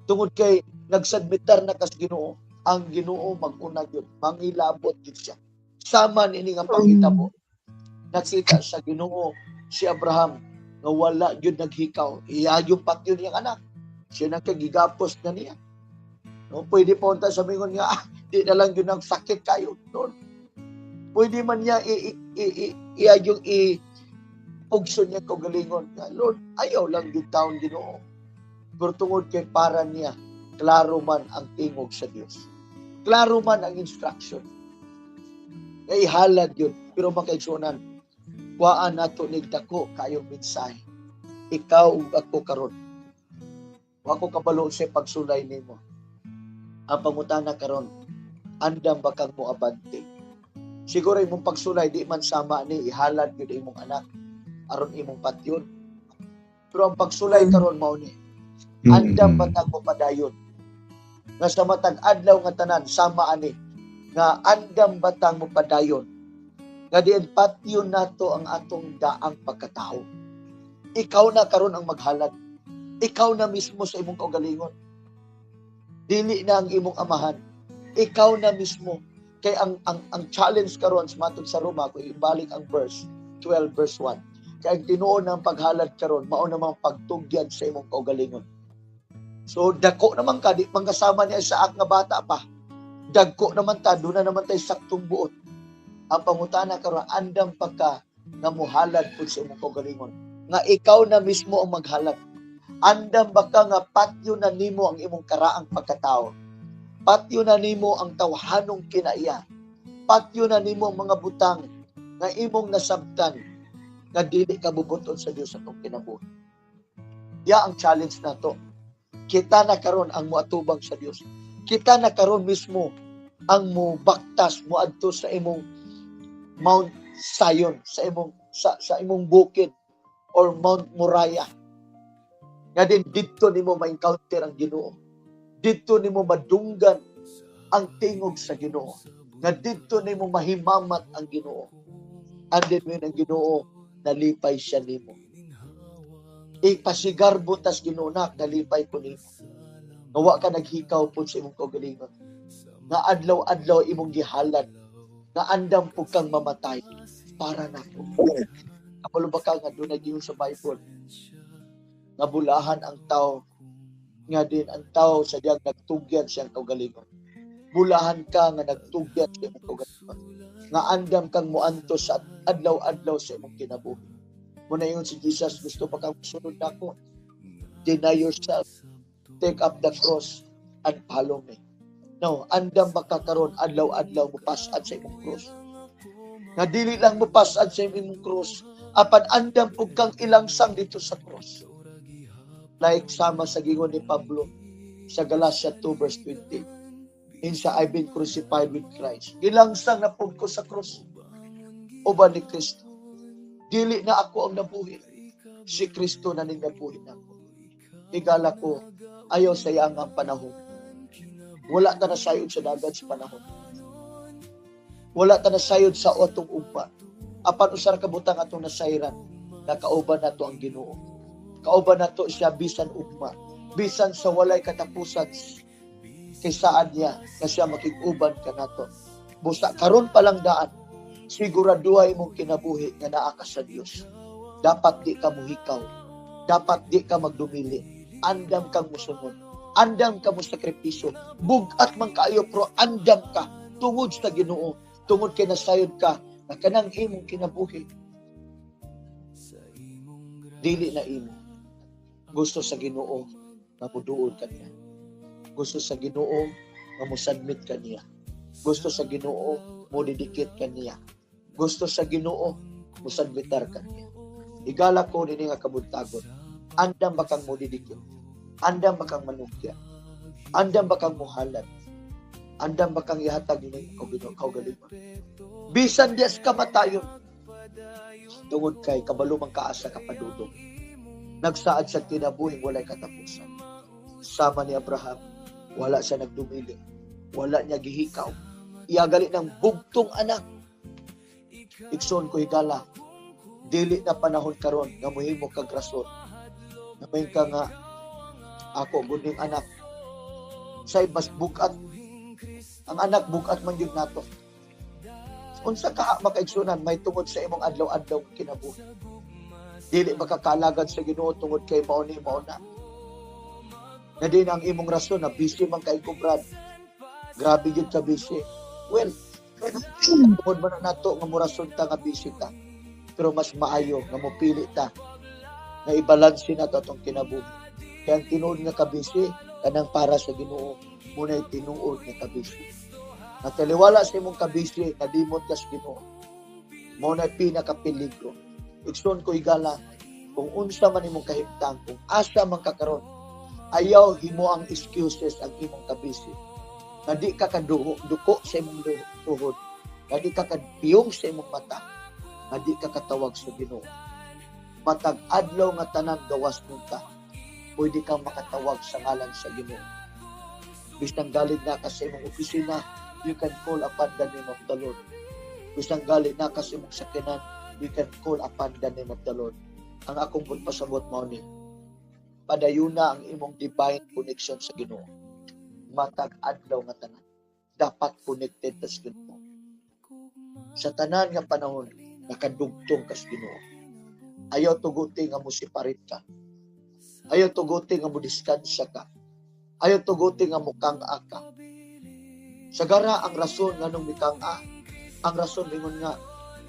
Tungod kay nagsubmitar na kas Ginoo, ang Ginoo mag-una yun, mangilabot yun siya. Sama ini nga panghitabo. Nakita sa Ginoo si Abraham nga wala yun naghikaw. Iya yung patyon niyang anak. Siya nagkagigapos na niya. No, pwede pa unta sa mingon nga, ah, di na lang yun ang sakit kayo. No? Pwede man niya i, i, i, i, iya yung i pugso niya kaugalingon. Nga, "Lord, ayaw lang yung taon Ginoo." Pero tungod kay para niya, klaro man ang tingog sa Dios. Klaro man ang instruction. Nga ihalad yun. Pero makaigsunan, kuhaan nato ni dako kayong mensahe. Ikaw ug ako karon. Wa ko kabalo sa pagsulay nimo. Ang pangutana karon, andam ba kang moabante? Siguro imong pagsulay di man sama ni ihalad gyud imong anak aron imong patyon. Pero ang pagsulay karon mao ni, andam ba kang mopadayon? Nga sa matag adlaw nga tanan sama ani nga andam ba tang mopadayon? Nga diin patyon nato ang atong daang pagkatao. Ikaw na karon ang maghalad. Ikaw na mismo sa imong kaugalingon. Dili na ang imong amahan. Ikaw na mismo. Kay ang challenge karon sa matod sa Roma, kung ibalik ang verse 12 verse 1. Kay ang tinuod ng paghalad karon mao namang pagtugyan sa imong kaugalingon. So dako naman ka, di man kasama niya sa nga bata pa. Dagko naman ta, doon na naman tayo saktong buot. Ang pangutana karon, andam pa ka nga muhalad pud sa imong kaugalingon. Nga ikaw na mismo ang maghalad. Andam ba ka nga patyo na nimo ang imong karaang pagkatao? Patyo na nimo ang tawhanong kinaiya. Patyo na nimo ang mga butang nga imong nasabtan nga dili ka bubuton sa Dios atong kinabuhi. Ya ang challenge nato. Kita na karon ang moatubang sa Dios. Kita na karon mismo ang mobaktas moadto sa imong Mount Zion, sa imong sa imong bukid or Mount Moriah. Nga din didto nimo ma-encounter ang Ginoo. Didto nimo madunggan ang tingog sa Ginoo. Nga didto nimo mahimamat ang Ginoo. And then when ang Ginoo nalipay siya nimo. Ipasigarbo tas Ginoo nak, nalipay ko nimo. Nga wa ka naghikaw pud sa imong kaugalingon. Nga adlaw-adlaw imong gihalad. Nga andam pud kang mamatay para nako. Kabalo ba ka nga dunay giingon sa Bible? Nga bulahan ang tao, nga din ang tao sa diyang nagtugyan siyang kaugalingon. Bulahan ka nga nagtugyan sa imong kaugalingon. Nga andam kang muantos sa adlaw-adlaw sa imong kinabuhi. Muna ingon si Jesus, gusto pa kang sunod nako? Deny yourself, take up the cross, and follow me. No, andam ba ka karon adlaw-adlaw mo pasad sa imong cross? Nga dili lang mo pasad sa imong cross, apan andam pug kang ilangsang dito sa cross. Like sama sa gingon ni Pablo sa Galatia 2 verse 20. Insa, "I've been crucified with Christ." Gilangsang na pud ko sa cross uban ni Kristo. Dili na ako ang nabuhi. Si Kristo na ning nabuhi nako. Higala ko, ayaw sayang ang panahon. Wala ta nasayod sa dagan sa panahon. Wala ta nasayod sa atong ugma. Apan usa ra ka butang atong nasayran, na kauban nato ang Ginoo. Kauban nato siya bisan ugma, bisan sa walay katapusan, kay saan niya nga siya makig-uban kanato. Busa karon pa lang daan, siguraduhay imong kinabuhi nga naa ka sa Dios. Dapat di ka muhikaw. Dapat di ka magdumili. Andam kang musunod. Andam ka mo sakripisyo. Bugat man kaayo pero andam ka tungod sa Ginoo, tungod kay nasayod ka na kanang imong kinabuhi dili na imo. Gusto sa Ginoo nga muduol ka niya. Gusto sa Ginoo nga mo-submit ka niya. Gusto sa Ginoo mo dedicate ka niya. Gusto sa Ginoo mo submitar ka niya. Higala ko nini nga kabuntagon. Andam ba kang mo dedicate? Andam ba kang manugya? Andam ba kang muhalad? Andam ba kang ihatag ini kaugalingon? Bisan dias ka matayon. Tungod kay kabalo man ka asa ka padudong. Nagsaad sa kinabuhing walay katapusan. Sama ni Abraham, wala siya nagdumili. Wala niya gihikaw. Iyagali ng bugtong anak. Igsoon ko higala, dili na panahon karon nga muhimo kag rason. Namay ka nga ako guding anak. Say mas bugat ang anak, bugat man gyud nato. Unsa ka makaigsunan may tungod sa imong adlaw-adlaw kinabuhi? Dili makakalagad sa Ginoo tungod kay mao ni mao na. Na din ang imong rason na busy man kay ko, Brad. Grabe gyud ka busy. Well, tungod man na nato nga morason ta nga busy ta. Pero mas maayo nga mopili ta nga ibalanse nato atong kinabuhi. Kaya ang tinuod nga kabisi kanang para sa Ginoo, muna'y tinuod nga kabisi. Nataliwala sa imong kabisi, nalimot ka sa Ginoo. Mao na pinakapeligro. Igsoon ko higala, Kung unsa man imong kahimtang, kung asa man ka karon, ayaw himo ang excuses ang imong kabisi. Nga di ka kaduho, duko sa imong tuhod, nga di ka kadpiyong sa imong mata, nga di ka katawag sa Ginoo. Matag adlaw nga tanan gawas nunta, pwede kang makatawag sa ngalan sa Ginoo. Bisan galing na ka sa imong opisina, you can call upon the name of the Lord. Bisan galing na ka sa imong sakyanan, you can call upon the name of the Lord. Ang akong pasabot mao ni, padayuna ang imong divine connection sa Ginoo. Matag adlaw nga tanan, dapat connected ta sa Ginoo. Sa tanan nga panahon, nakadugtong ka sa Ginoo. Ayaw tuguti nga mo separate ka. Ayaw tuguti nga mo distansya ka. Ayaw tuguti nga mo kang-a ka. Sagara ang rason nganong mikang-a. Ang rason mingon nga,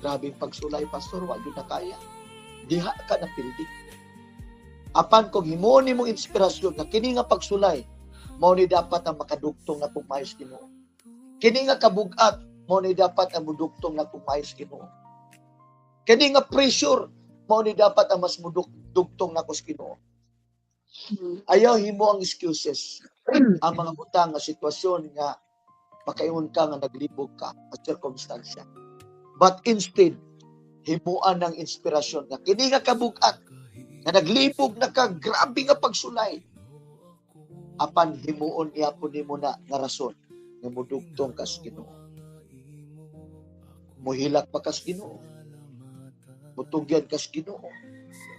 "Grabe pagsulay, pastor, wa gyud na kaya." Diha ka na pildi. Apan kung himuon nimong inspirasyon nga kini nga pagsulay, mao ni dapat ang makadugtong na pumayos Ginoo. Kini nga kabugat, mao ni dapat ang mudugtong na pumayos Ginoo. Kini nga pressure, mao ni dapat ang mas mudugtong na sa Ginoo. Ayaw himo ang excuses. Ang mga butang nga sitwasyon nga makaingon ka nga naglibog ka at sirkumstansya. But instead, himuan ng inspirasyon nga kini nga kabugat nga naglibog na ka, grabe nga pagsulay. Apan himuon niya po nimo na nga rason nga mudugtong ka sa Ginoo. Muhilak pa ka sa Ginoo. Mutugyan ka sa Ginoo.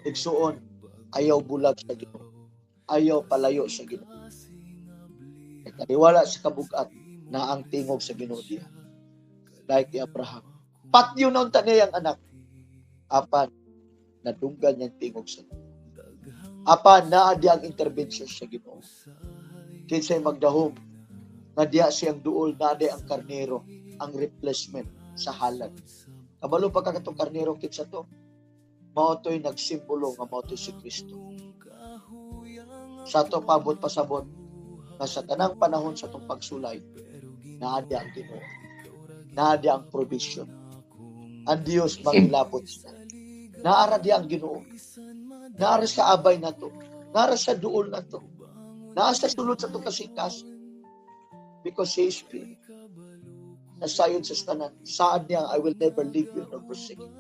Igsuon, ayaw bulag sa Ginoo. Ayaw palayo sa Ginoo. Kay kaniwala sa kabugat na ang tingog sa Ginoo diha. Like ni Abraham. Patyon na unta niya ang anak. Apan, nadunggan niyang tingog sa Ginoo. Apan, naa di ang intervention sa Ginoo. Kinsay magdahom, nga diya siyang duol, naa di ang karnero, ang replacement sa halad. Kabalo pa ka katong karnero kinsa to? Mao to'y nagsimbolo nga mao to'y si Kristo. Sa ato pabot pasabot nga sa tanang panahon sa atong pagsulay, naa di ang Ginoo. Naa di ang provision. Ang Dios mangilabot siya. Naara di ang Ginoo. Naara sa abay nato. Naara sa duol nato. Naa sa sulod sa atong kasingkas. Because He is spirit. Nasayon sa tanan. Saan niya, "I will never leave you nor forsake you."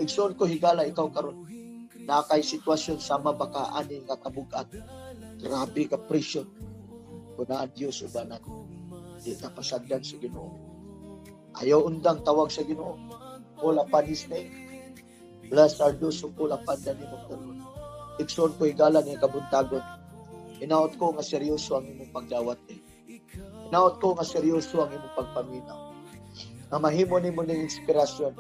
Igsoon ko higala ikaw karon. Na kay sitwasyon sama baka ani nga kabugat. Grabe ka pressure. Kung naa Diyos uban nato, di ta pasagdan sa Ginoo. Ayaw undang tawag sa Ginoo. Call upon His name. Blessed are those who call upon the name of the Lord. Igsoon ko higala nga kabuntagon. Hinaot ko nga seryoso ang imong pagdawat eh. Hinaot ko nga seryoso ang imong pagpaminaw. Nga mahimo nimo ning inspirasyon.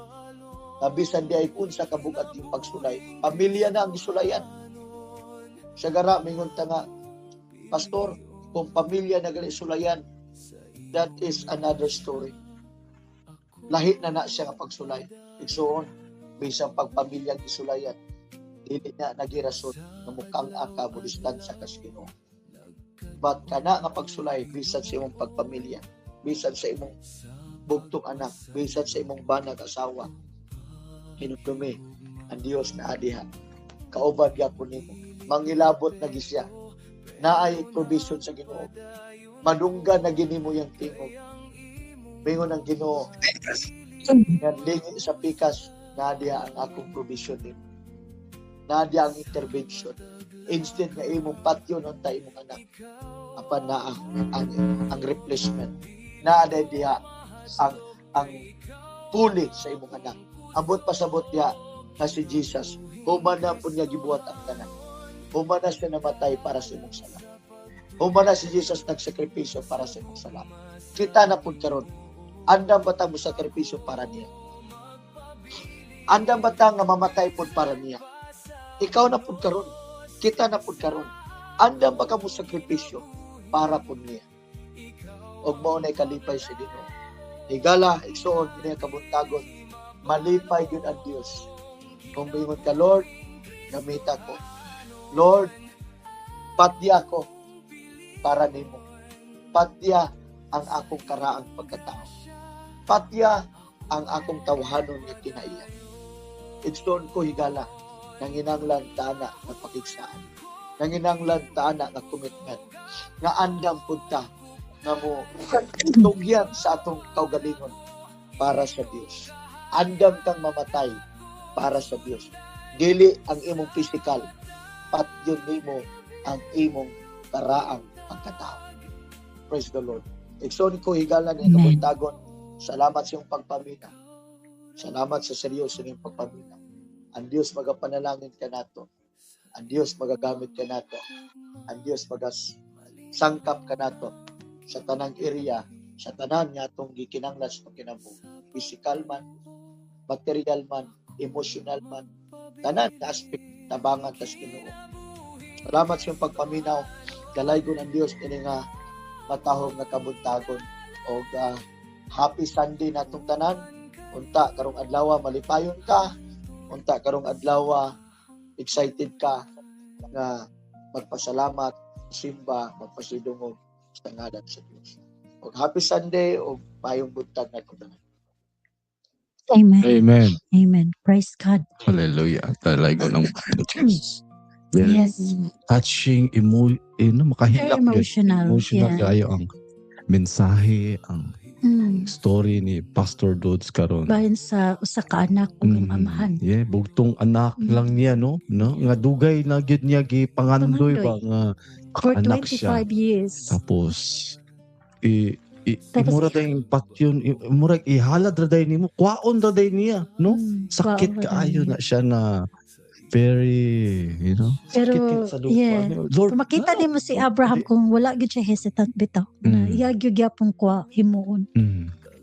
Na bisan di ay unsa kabugat yung pagsulay. Pamilya na ang gisulayan. Sa gara, mingon ta nga, "Pastor, kung pamilya na gali sulayan," that is another story. Lahi na na siya nga pagsulay. Igsuon, bisan pagpamilya ang gisulayan, dili na nagirason nga mukhang aka mo distansya ka sa Ginoo. But kana nga pagsulay, bisan sa imong pagpamilya, bisan sa imong bugtong anak, bisan sa imong banag asawa, hinumdumi ang Dios na adiha. Kauban gyapon nimo. Mangilabot na gi siya. Naay provision sa Ginoo. Madunggan na ginimo yang tingog. Mingon ang Ginoo nga lingi sa pikas, naa diha ang akong provision nimo. Naa diha ang intervention. Instead nga imong patyon unta imong anak, apan naa ang replacement. Naa diha ang puli sa imong anak. Ambot pasabot diha nga si Jesus, human na po niya gibuhat ang tanan. Human na siya namatay para sa imong sala. Human na si Jesus nagsakripisyo para sa imong sala. Kita na pud karon. Andam ba ta mo sakripisyo para niya? Andam ba ta nga mamatay pud para niya? Ikaw na pud karon. Kita na pud karon. Andam ba ka mo sakripisyo para pud niya? Og mao nay kalipay sa Ginoo. Higala, igsuon, kini kabuntagon, malipay gyud ang Dios. Kung moingon ka, "Lord, gamita ko. Lord, patya ako para nimo. Patya ang akong karaang pagkatao. Patya ang akong tawhanon nga kinaiya." Igsoon ko higala, Nanginanglan ta ana nga pakigsaan. Nanginanglan ta ana nga commitment. Nga andam pud ta nga mo tugyan sa atong kaugalingon para sa Dios. Andam kang mamatay para sa Dios. Dili ang imong physical, patyon nimo ang imong karaang pagkatao. Praise the Lord. Igsoon ko higala ni Amen. kabuntagon. Salamat sa iyong pagpamina. Salamat sa seryoso niyong pagpamina. Ang Dios magapanalangin ka nato. Ang Dios magagamit ka nato. Ang Dios magas sangkap ka nato sa tanang area, sa tanan nga atong gikinahanglan sa kinabuhi. Physical man, material man, emotional man, tanan nga aspect tabangan tas Ginoo. Salamat sa iyong pagpaminaw. Dalaygon ang Dios kini nga matahom nga kabuntagon og happy Sunday natong tanan. Unta karong adlaw malipayon ka. Unta karong adlaw excited ka nga magpasalamat, simba, magpasidungog sa ngalan sa Dios. Og happy Sunday og maayong buntag natong tanan. Amen. Amen. Amen. Praise God. Hallelujah. Dalaygon ang Diyos. Very Yes. touching, no, makahilak Very gyud. emotional. Emotional Yeah. kayo ang mensahe, ang story ni Pastor Dudes karon. Bahin sa usa ka anak ug ang amahan. Yeah, bugtong anak lang niya, no? No, nga dugay na gyud niya gipangandoy ba nga For anak siya. 25 years. Tapos i, i Tapos- imura dayong patyon, murag ihalad ra day nimo, kwaon ra day niya, no? Sakit Kwaon ra day kaayo niya. na siya na very, Pero, sakit kaayo sa lupa. yeah. Lord, Kung makita no. nimo si Abraham kung wala gyud siya hesitant bitaw. Na iya gyud gyapon kwa himuon.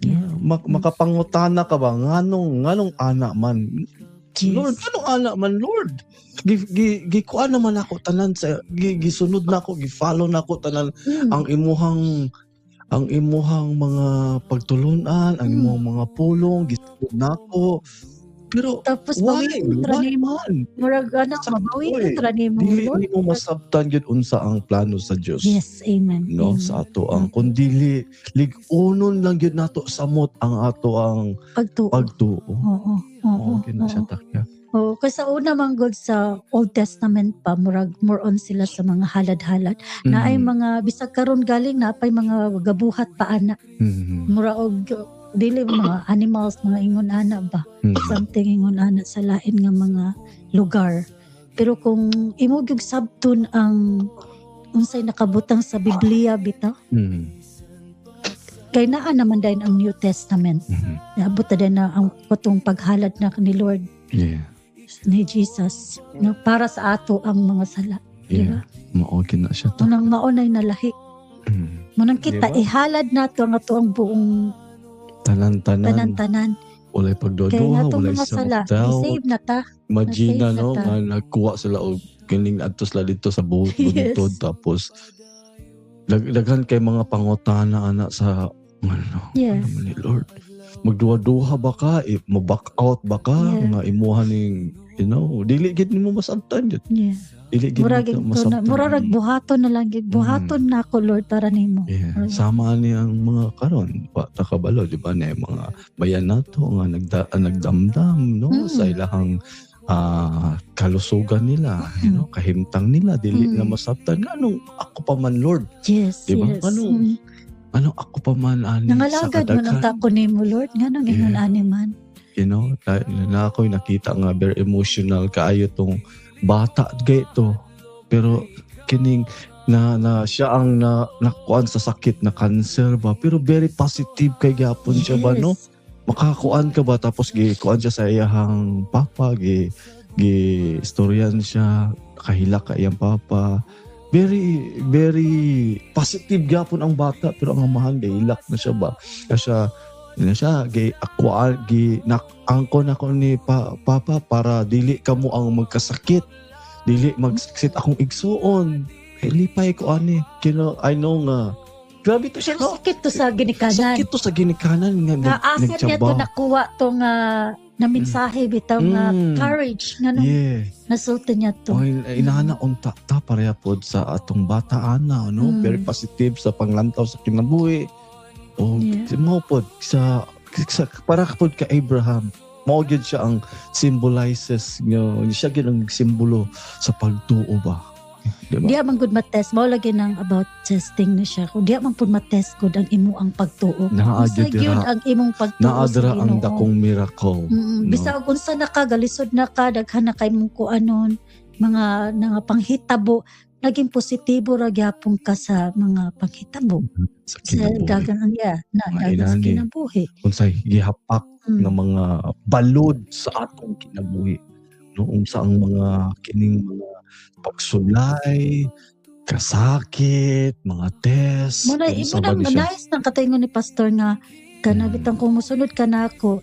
Yeah. Makapangutana ka ba nganong ana man? Yes. Lord, anong ana man, Lord? Gi, gi, gikuan naman ako tanan sa gi, gisunod na ako, gi-follow na ako tanan ang imuhang mga pagtulunan, ang imuhang mga pulong, gisunod na ako. Pero Tapos why? bawiin ra Why nimo. man? Murag anak Sakto mabawiin eh. ra nimo, Dili Lord. nimo masabtan gyud unsa ang plano sa Dios. Yes, amen. No, Amen. sa ato ang kundili lig-unon lang gyud nato samot ang ato ang Pagtuo. pagtuo. Oo. Oo. Oo, gyud na oo. siya takya. Oo, kasi sa una man gud sa Old Testament pa murag more on sila sa mga halad-halad. Na ay mga bisag karon galing na pay mga gabuhat pa ana. Mura og dili mga animals, mga ingon ana ba. Something ingon ana sa lain nga mga lugar. Pero kung imo gyud sabton ang unsay nakabutang sa Biblia bitaw, kay naa naman dayon ang New Testament. Naabot na din na ang katong paghalad na ni Lord ni Jesus, no, para sa ato ang mga sala. Di ba? Mao gyud na siya ta. Unang maunay na lahi. Munang kita, Di ba? ihalad nato ang ato ang buong Tanan-tanan, tanan-tanan. walay Kaya nga pagduduha, itong walay mga sala, self-doubt. i-save na ta. Imagine na, Na-save na no, ta. nga nagkuha sila og kining adto sila dito sa buhot buntod tapos daghan kay mga pangutana ana sa ano, ano man ni Lord, magduha-duha ba ka, mo-back out ba ka nga imuha ning dili gid nimo masabtan jud, dili gid Murag nimo ito na, masabtan. murag buhaton na lang gid. Buhaton na ako Lord para nimo. Yeah. Sama ni ang mga karon, wa ta kabalo, di ba, na yung mga bayan nato nga nagdamdam, no, sa ilahang kalusugan nila, kahimtang nila, dili na masabtan nganong ako pa man, Lord, di ba? Anong ano ako pa man ani sa Nangalagad man ang kadaghan? tako nimo Lord, nganong ingon ani man. Na ako'y nakita nga very emotional kaayo tong bata gay to. Pero kining na na siya ang na nakuan sa sakit na cancer ba, pero very positive kay gyapon siya ba, no? Makakuan ka ba, tapos gikuan siya sa iyahang papa, gi gi istoryan siya, kahilak ka iyang papa. Very very positive gyapon ang bata, pero ang amahan gahilak na siya ba, kasi na siya gi akwa gi angkon ako ni papa para dili kamo ang magkasakit, dili magsakit akong igsuon. Eh, lipay ko ani kino, I know nga grabe to siya, Pero no? sakit to sa ginikanan. Sakit to sa ginikanan nga Nga asa niya to nagtsaba. nakuha to nga na mensahe bitaw nga courage nga nung nasulti niya to. Oh, inana unta ta pareha pod sa atong bata ana, no? Very positive sa panglantaw sa kinabuhi. O mao pod sa para pod ka Abraham. Mao gyud siya ang symbolizes nga siya gyud ang simbolo sa pagtuo ba. Diba? Diya man gud matest mao lagi nang about testing na siya. Kung diya man pud matest gud ang imo ang pagtuo. Naa Unsa gyud gyud ang imong pagtuo naa sa dira ang Ginoo. dakong miracle. No? Bisag unsa na ka, galisod na ka, daghan na kay mong kuanon, mga nga panghitabo, naging positibo ra gyapon ka sa mga panghitabo Sa sa kinabuhi. dagan ang ya na Mga dagan sa inani. kinabuhi. Unsay gihapak nga mga balod sa atong kinabuhi. No, unsa ang mga kining mga pagsulay, kasakit, mga test, Muna unsa imo ba nang ni siya? nice nang katayngon ni pastor nga kana bitang kung mosunod ka nako,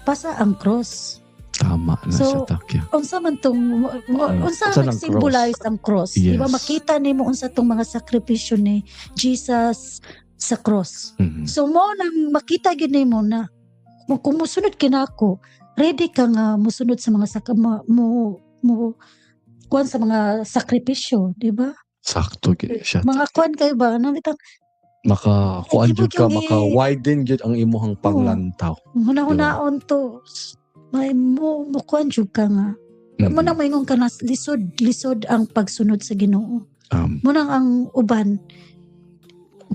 pasa ang cross. Tama na So, siya, Takya. Unsa man tong unsa unsa nang nag-symbolize ang cross? Di ba Yes. makita nimo unsa tong mga sakripisyo ni Jesus sa cross. So mo nang makita gyud nimo na kung mosunod kinako, ready ka nga mosunod sa mga mo, mo mo kuan sa mga sakripisyo, di ba? Sakto gyud siya. Mga kuan kayo ba? Ano bitang Maka kuan Ay, di ba jud ka, yung maka widen jud ang imuhang panglantaw. Huna-hunaon to may mo mo kuan jud ka nga. Mo nang maingon ka na lisod lisod ang pagsunod sa Ginoo. Mo nang ang uban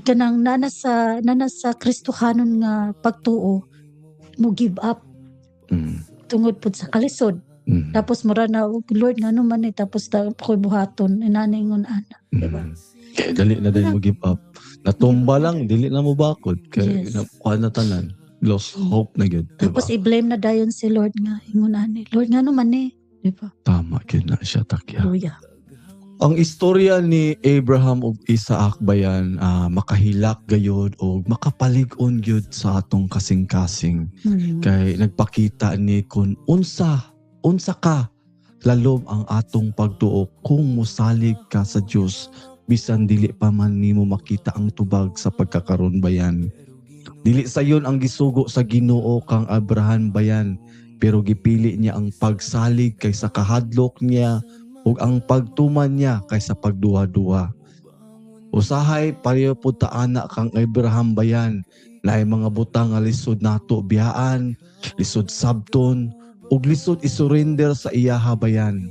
kanang nana sa Kristohanon nga pagtuo mo give up tungod pud sa kalisod. Tapos mura na, "Oh, Lord, ngano man eh," tapos ta ko'y buhaton inaningon ana, diba? Kaya dali na din mo give up. Natumba lang, dili na mo bakod. Kaya kuan na tanan. Lost hope na gyud, diba? Tapos i-blame na dayon si Lord nga ingon ani, "Lord, ngano man eh," diba? Tama gyud na siya, Takya. Hallelujah. Ang istorya ni Abraham ug Isaac bayan, makahilak gayod og makapalig-on gyud sa atong kasing-kasing. Kay nagpakita ni kung unsa unsa ka lalom ang atong pagtuo kung mosalig ka sa Dios bisan dili pa man nimo makita ang tubag sa pagkakaron bayan. Dili sayon ang gisugo sa Ginoo kang Abraham bayan, pero gipili niya ang pagsalig kaysa kahadlok niya ug ang pagtuman niya kaysa pagduha-duha. Usahay pareho pud ta ana kang Abraham bayan, naay mga butang nga lisod nato biyaan, lisod sabton, ug lisod isurrender sa iyaha bayan.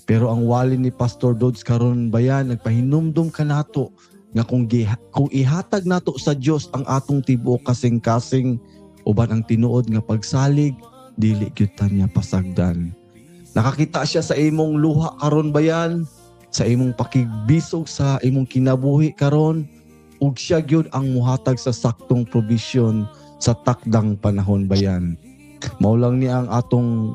Pero ang wali ni Pastor Dodds karon bayan, nagpahinumdum kanato nga kung ihatag nato sa Dios ang atong tibuok kasing-kasing uban ang tinuod nga pagsalig, dili gyud ta niya pasagdan. Nakakita siya sa imong luha karon bayan, sa imong pakigbisog sa imong kinabuhi karon, ug siya gyud ang muhatag sa saktong provision sa takdang panahon bayan. Mao lang ni ang atong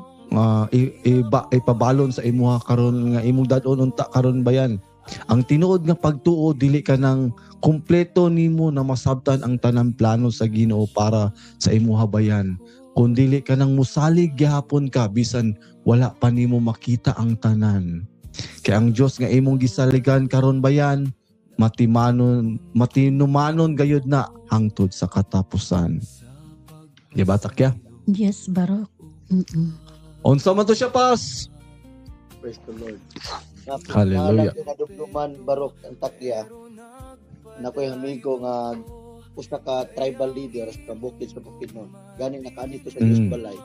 ipabalon sa imuha karon nga imong dad-on unta karon bayan. Ang tinuod nga pagtuo, dili ka nang kumpleto nimo na masabtan ang tanang plano sa Ginoo para sa imuha bayan. Kun dili ka nang musalig gihapon ka bisan wala pa nimo makita ang tanan. Kay ang Dios nga imong gisaligan karon bayan, matimanon matinumanon gayud na hangtod sa katapusan. Di ba, Takya? Yes, Barok. Unsa man to siya, pas? Praise the Lord. Hallelujah. Nadumduman, Barok, ang takya. Na ko'y amigo nga usa ka tribal leader sa bukid sa Bukidnon. Gani nakaani to sa Diyos balay.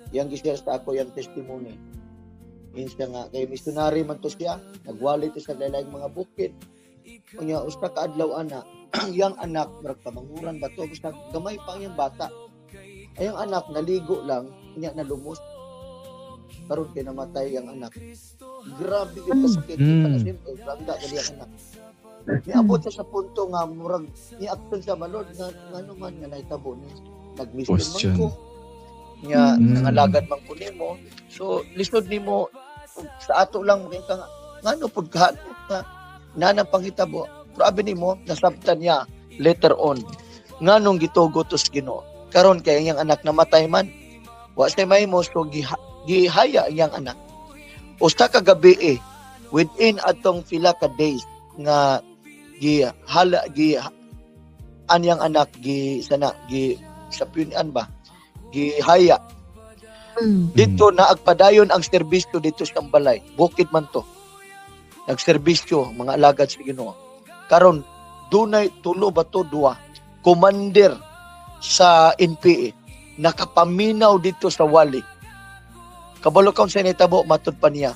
Yang gi-share sa ako yang testimony. Insa nga kay missionary man to siya, nagwali to sa lain mga bukid. Unya usa ka adlaw ana, yang anak murag pamanguran ba to, basta gamay pa ang iyang bata. Ay ang anak naligo lang, unya nalumos. Karon kay namatay ang anak. Grabe yung kasakit. Simple, grabe ka gali ang anak. Niabot siya sa punto nga murag ni-action siya ba, Lord, nga ngano man nga nahitabo ni nag-mission man Question. ko. Nya nangalagad man ko nimo. So lisod nimo sa ato lang makita nga ngano pud ka nga nanang panghitabo. Pero abi nimo nasabtan niya later on nganong gitugot to sa Ginoo. Karon kay iyang anak namatay man. Wa siya mahimo, so gihaya iyang anak. Usa ka gabi within atong pila ka days nga gihala gi anyang anak gi sana gi sa punian ba gihaya. Dito na agpadayon ang serbisyo dito sa balay. Bukid man to. Nagserbisyo mga alagad sa Ginoo. Karon dunay tulo ba to duha commander sa NPA. Nakapaminaw dito sa wali. Kabalo ka sa nitabo, matud pa niya.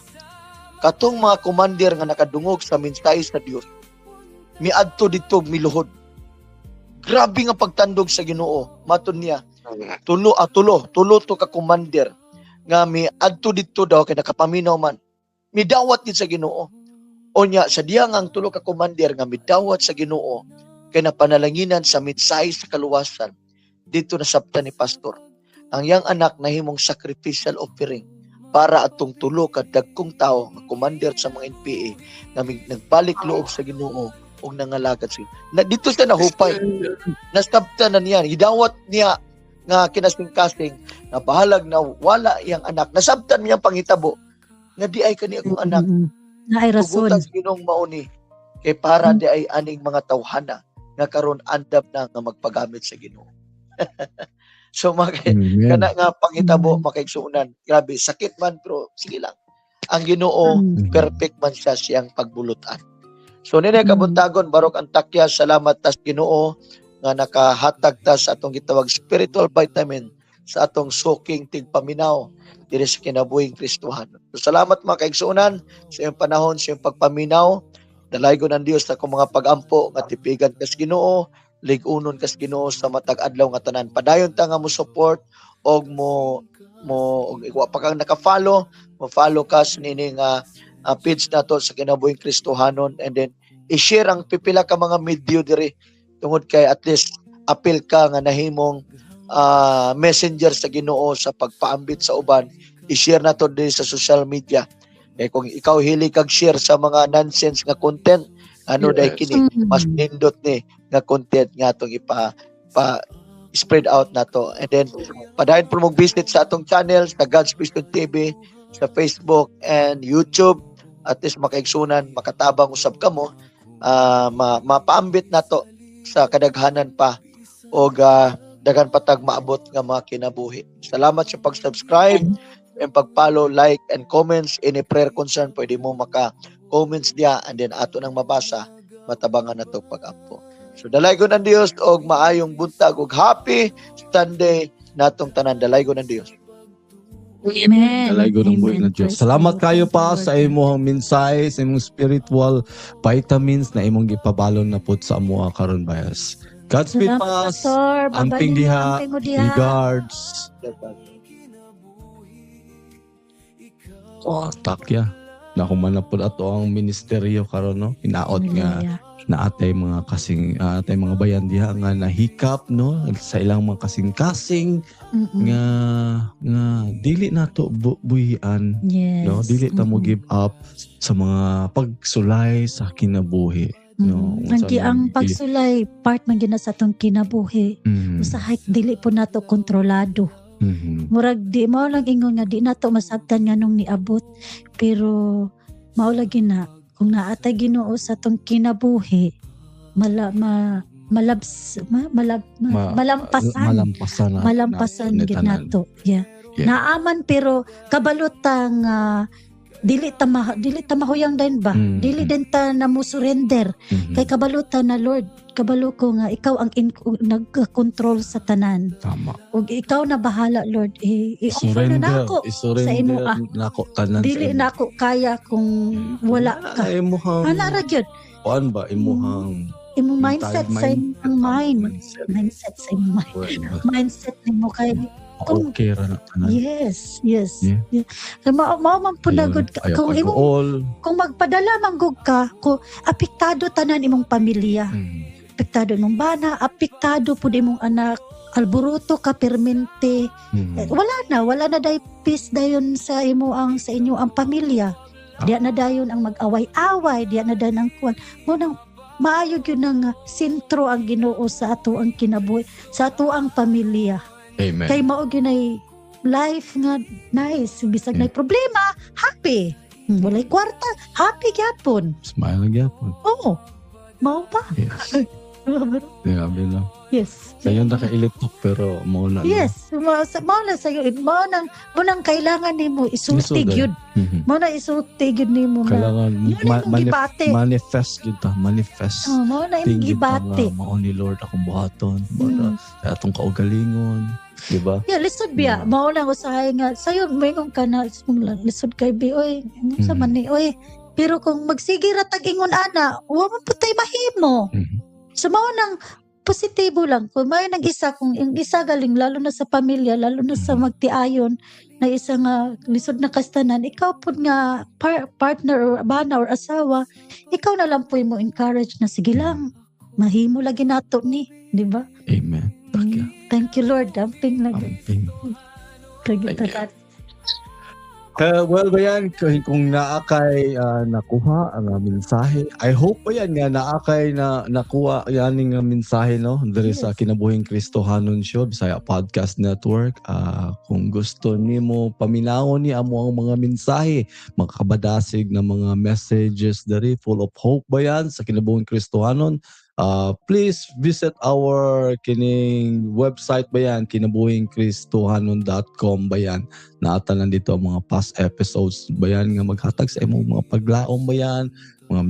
Katong mga commander nga nakadungog sa mensahe sa Dios, miadto dito miluhod. Grabe nga pagtandog sa Ginoo, matud niya. Tulo tulo to ka commander nga miadto dito daw kay nakapaminaw man. Midawat din sa Ginoo. Onya sa diya nga ang tulo ka commander nga midawat sa Ginoo kay napanalanginan sa mensahe sa kaluwasan dito nasabtan ni pastor. Ang iyang anak nahimong sacrificial offering para atong tulo ka dagkong tawo nga commander sa mga NPA nga nagbalik loob sa Ginoo ug nangalagad sa na dito siya nahupay. Nasabtan na niya, gidawat niya nga kinasing-kasing na bahalag na wala iyang anak. Nasabtan niya panghitabo nga di ay kani akong anak. Naay rason. Tugutan sa Ginoong mauni kay para di ay aning mga tawhana nga karon andam na nga magpagamit sa Ginoo. So kana nga panghitabo makaigsuonan. Grabe sakit man pero sige lang. Ang Ginoo perfect man siya siyang pagbulutan. So nini kabuntagon Barok Antakya, salamat tas Ginoo nga nakahatag ta sa atong gitawag spiritual vitamin sa atong soking tigpaminaw diri sa kinabuhing Kristohanon. So, salamat mga kaigsuonan sa iyong panahon, sa iyong pagpaminaw. Dalaygon ang Dios sa akong mga pagampo nga tipigan kas Ginoo, lig-unon kas Ginoo sa matag adlaw nga tanan. Padayon ta nga mo support og mo og wa pa kang naka-follow, mo-follow kas nining page nato sa kinabuhing Kristohanon, and then i-share ang pipila ka mga media diri tungod kay at least apil ka nga nahimong messenger sa Ginoo sa pagpaambit sa uban. I-share nato diri sa social media. Kay kung ikaw hili kag share sa mga nonsense nga content, ano dai kini mas nindot ni nga content nga atong ipa pa spread out nato. And then padayon po mong visit sa atong channel sa God's Vision TV sa Facebook and YouTube. At least makaigsunan, makatabang usab kamo, mapaambit nato sa kadaghanan pa og daghan patag maabot nga mga kinabuhi. Salamat sa pag-subscribe, and pag-follow, like and comments. Any prayer concern pwede mo maka-comments diya, and then ato nang mabasa, matabangan nato pag-ampo. So dalaygon ang Dios og maayong buntag og happy Sunday natong tanan. Dalaygon ang Dios. Amen. Dalaygon ang buhi ng Dios. Salamat kayo pa sa imong mensahe, sa imong spiritual vitamins na imong gipabalon na pud sa amoa karon bayas. Godspeed pas. Amping diha. Regards. Oh, takya. Nakuman na pud ato ang ministeryo karon no. Hinaot nga naatay mga kasing atay mga bayan diha nga nahikap no sa ilang mga kasing-kasing nga nga dili nato buhian, yes. No, dili ta mo give up sa mga pagsulay sa kinabuhi. No, ang pagsulay part man gyud na sa atong kinabuhi. Usahay dili po nato kontrolado. Murag di mao lang ingon nga di nato masabtan nganong niabot, pero mao lagi na kung naatay Ginoo sa atong kinabuhi, malampasan gid nato. Yeah. Yeah. Naaman pero kabalutang dili ta mahuyang din ba? Dili din ta na mo surrender. Kay kabaluta na Lord, kabalo ko nga ikaw ang nagkontrol sa tanan. Tama. Ug ikaw na bahala Lord. I-offer na nako sa imo nako tanan. Dili nako kaya kung wala ka. Ana ra gyud. Kuan ba imuhang imong mindset sa imong mind. Mindset sa imong mind. Mindset nimo kay okay ra na tanan. Yes, yes. Yeah. Yeah. Kay mao man pud nagud kung imo kung magpadala man gud ka, kung apektado tanan imong pamilya. Apektado imong bana, apektado pud imong anak, alboruto ka permente. Wala na day peace dayon sa imo ang sa inyo ang pamilya. Diya na dayon ang mag-away-away, diya na dayon ang kuan. Mo nang maayo gyud nang sentro ang Ginoo sa ato ang kinabuhi, sa ato ang pamilya. Amen. Kay mao gyud life nga nice, bisag nay problema, happy. Walay kwarta, happy gyapon. Smile gyapon. Oo. Mao pa. Yes. Grabe lang. Yes. Sayo na ka-ilitok pero mao na. Yes, mao na sayo. Mao nang kailangan nimo isulti gyud. Mao na isulti gyud nimo na. Kailangan manifest gyud ta, manifest. Oh, mao na imong gibati. Mao ni Lord akong buhaton, mao na atong kaugalingon. Di ba? Yeah, lisod biya. Mao lang usahay nga sayo moingon ka na, "Lisod kay bi oy, sa man ni oy." Pero kung magsige ra tag ingon ana, wa man pud tay mahimo. So mao nang positibo lang kung may nang isa, kung yung isa galing, lalo na sa pamilya, lalo na sa magtiayon na isa nga lisod na kastanan, ikaw pud nga partner or bana or asawa, ikaw na lang po mo encourage na, "Sige lang, mahimo lagi nato ni," di ba? Amen. Thank you. Thank you, Lord. Amping lang. Amping. Thank you. Thank you. Well, bayan, kung naa kay nakuha ang mensahe, I hope bayan nga naa kay na nakuha yaning nga mensahe, no, diri sa Kinabuhing Kristohanon Show, Bisaya Podcast Network. Kung gusto nimo paminawon ni amo ang mga mensahe, makabadasig na mga messages diri full of hope bayan sa Kinabuhing Kristohanon, please visit our kining website bayan, kinabuhingkristohanon.com bayan. Naa tanan dito ang mga past episodes bayan nga maghatag sa imong mga paglaom bayan, mga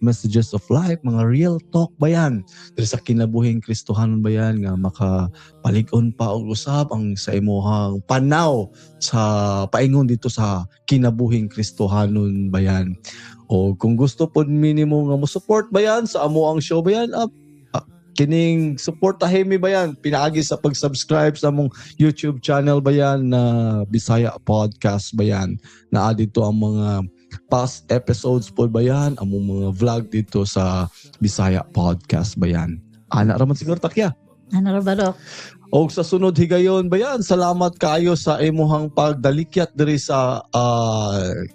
messages of life, mga real talk bayan diri sa Kinabuhing Kristohanon bayan nga makapalig-on pa og usab ang sa imuhang panaw sa paingon dito sa Kinabuhing Kristohanon bayan. O kung gusto pod minimo nga mo support bayan sa amo ang show bayan, kining suportahin mi bayan pinaagi sa pag-subscribe sa among YouTube channel bayan na Bisaya Podcast bayan. Naa dito ang mga past episodes po bayan, among mga vlog dito sa Bisaya Podcast bayan. Ana ra man siguro, Takya. Ana ra ba, Dok? Og sa sunod higayon bayan, salamat kaayo sa imuhang pagdalikyat diri sa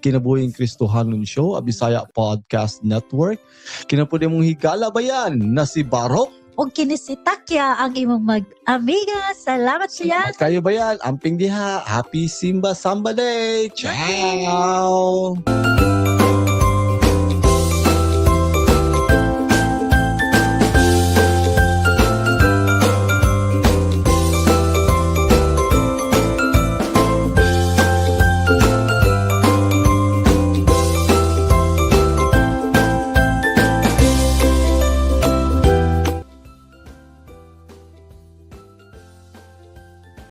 Kinabuhing Kristohanon Show, a Bisaya Podcast Network. Kinapud imong higala bayan na si Barok. Og kini si Takya, ang imong mag-amiga. Salamat siya. At kayo bayan, amping diha. Happy Simba Samba Day. Ciao!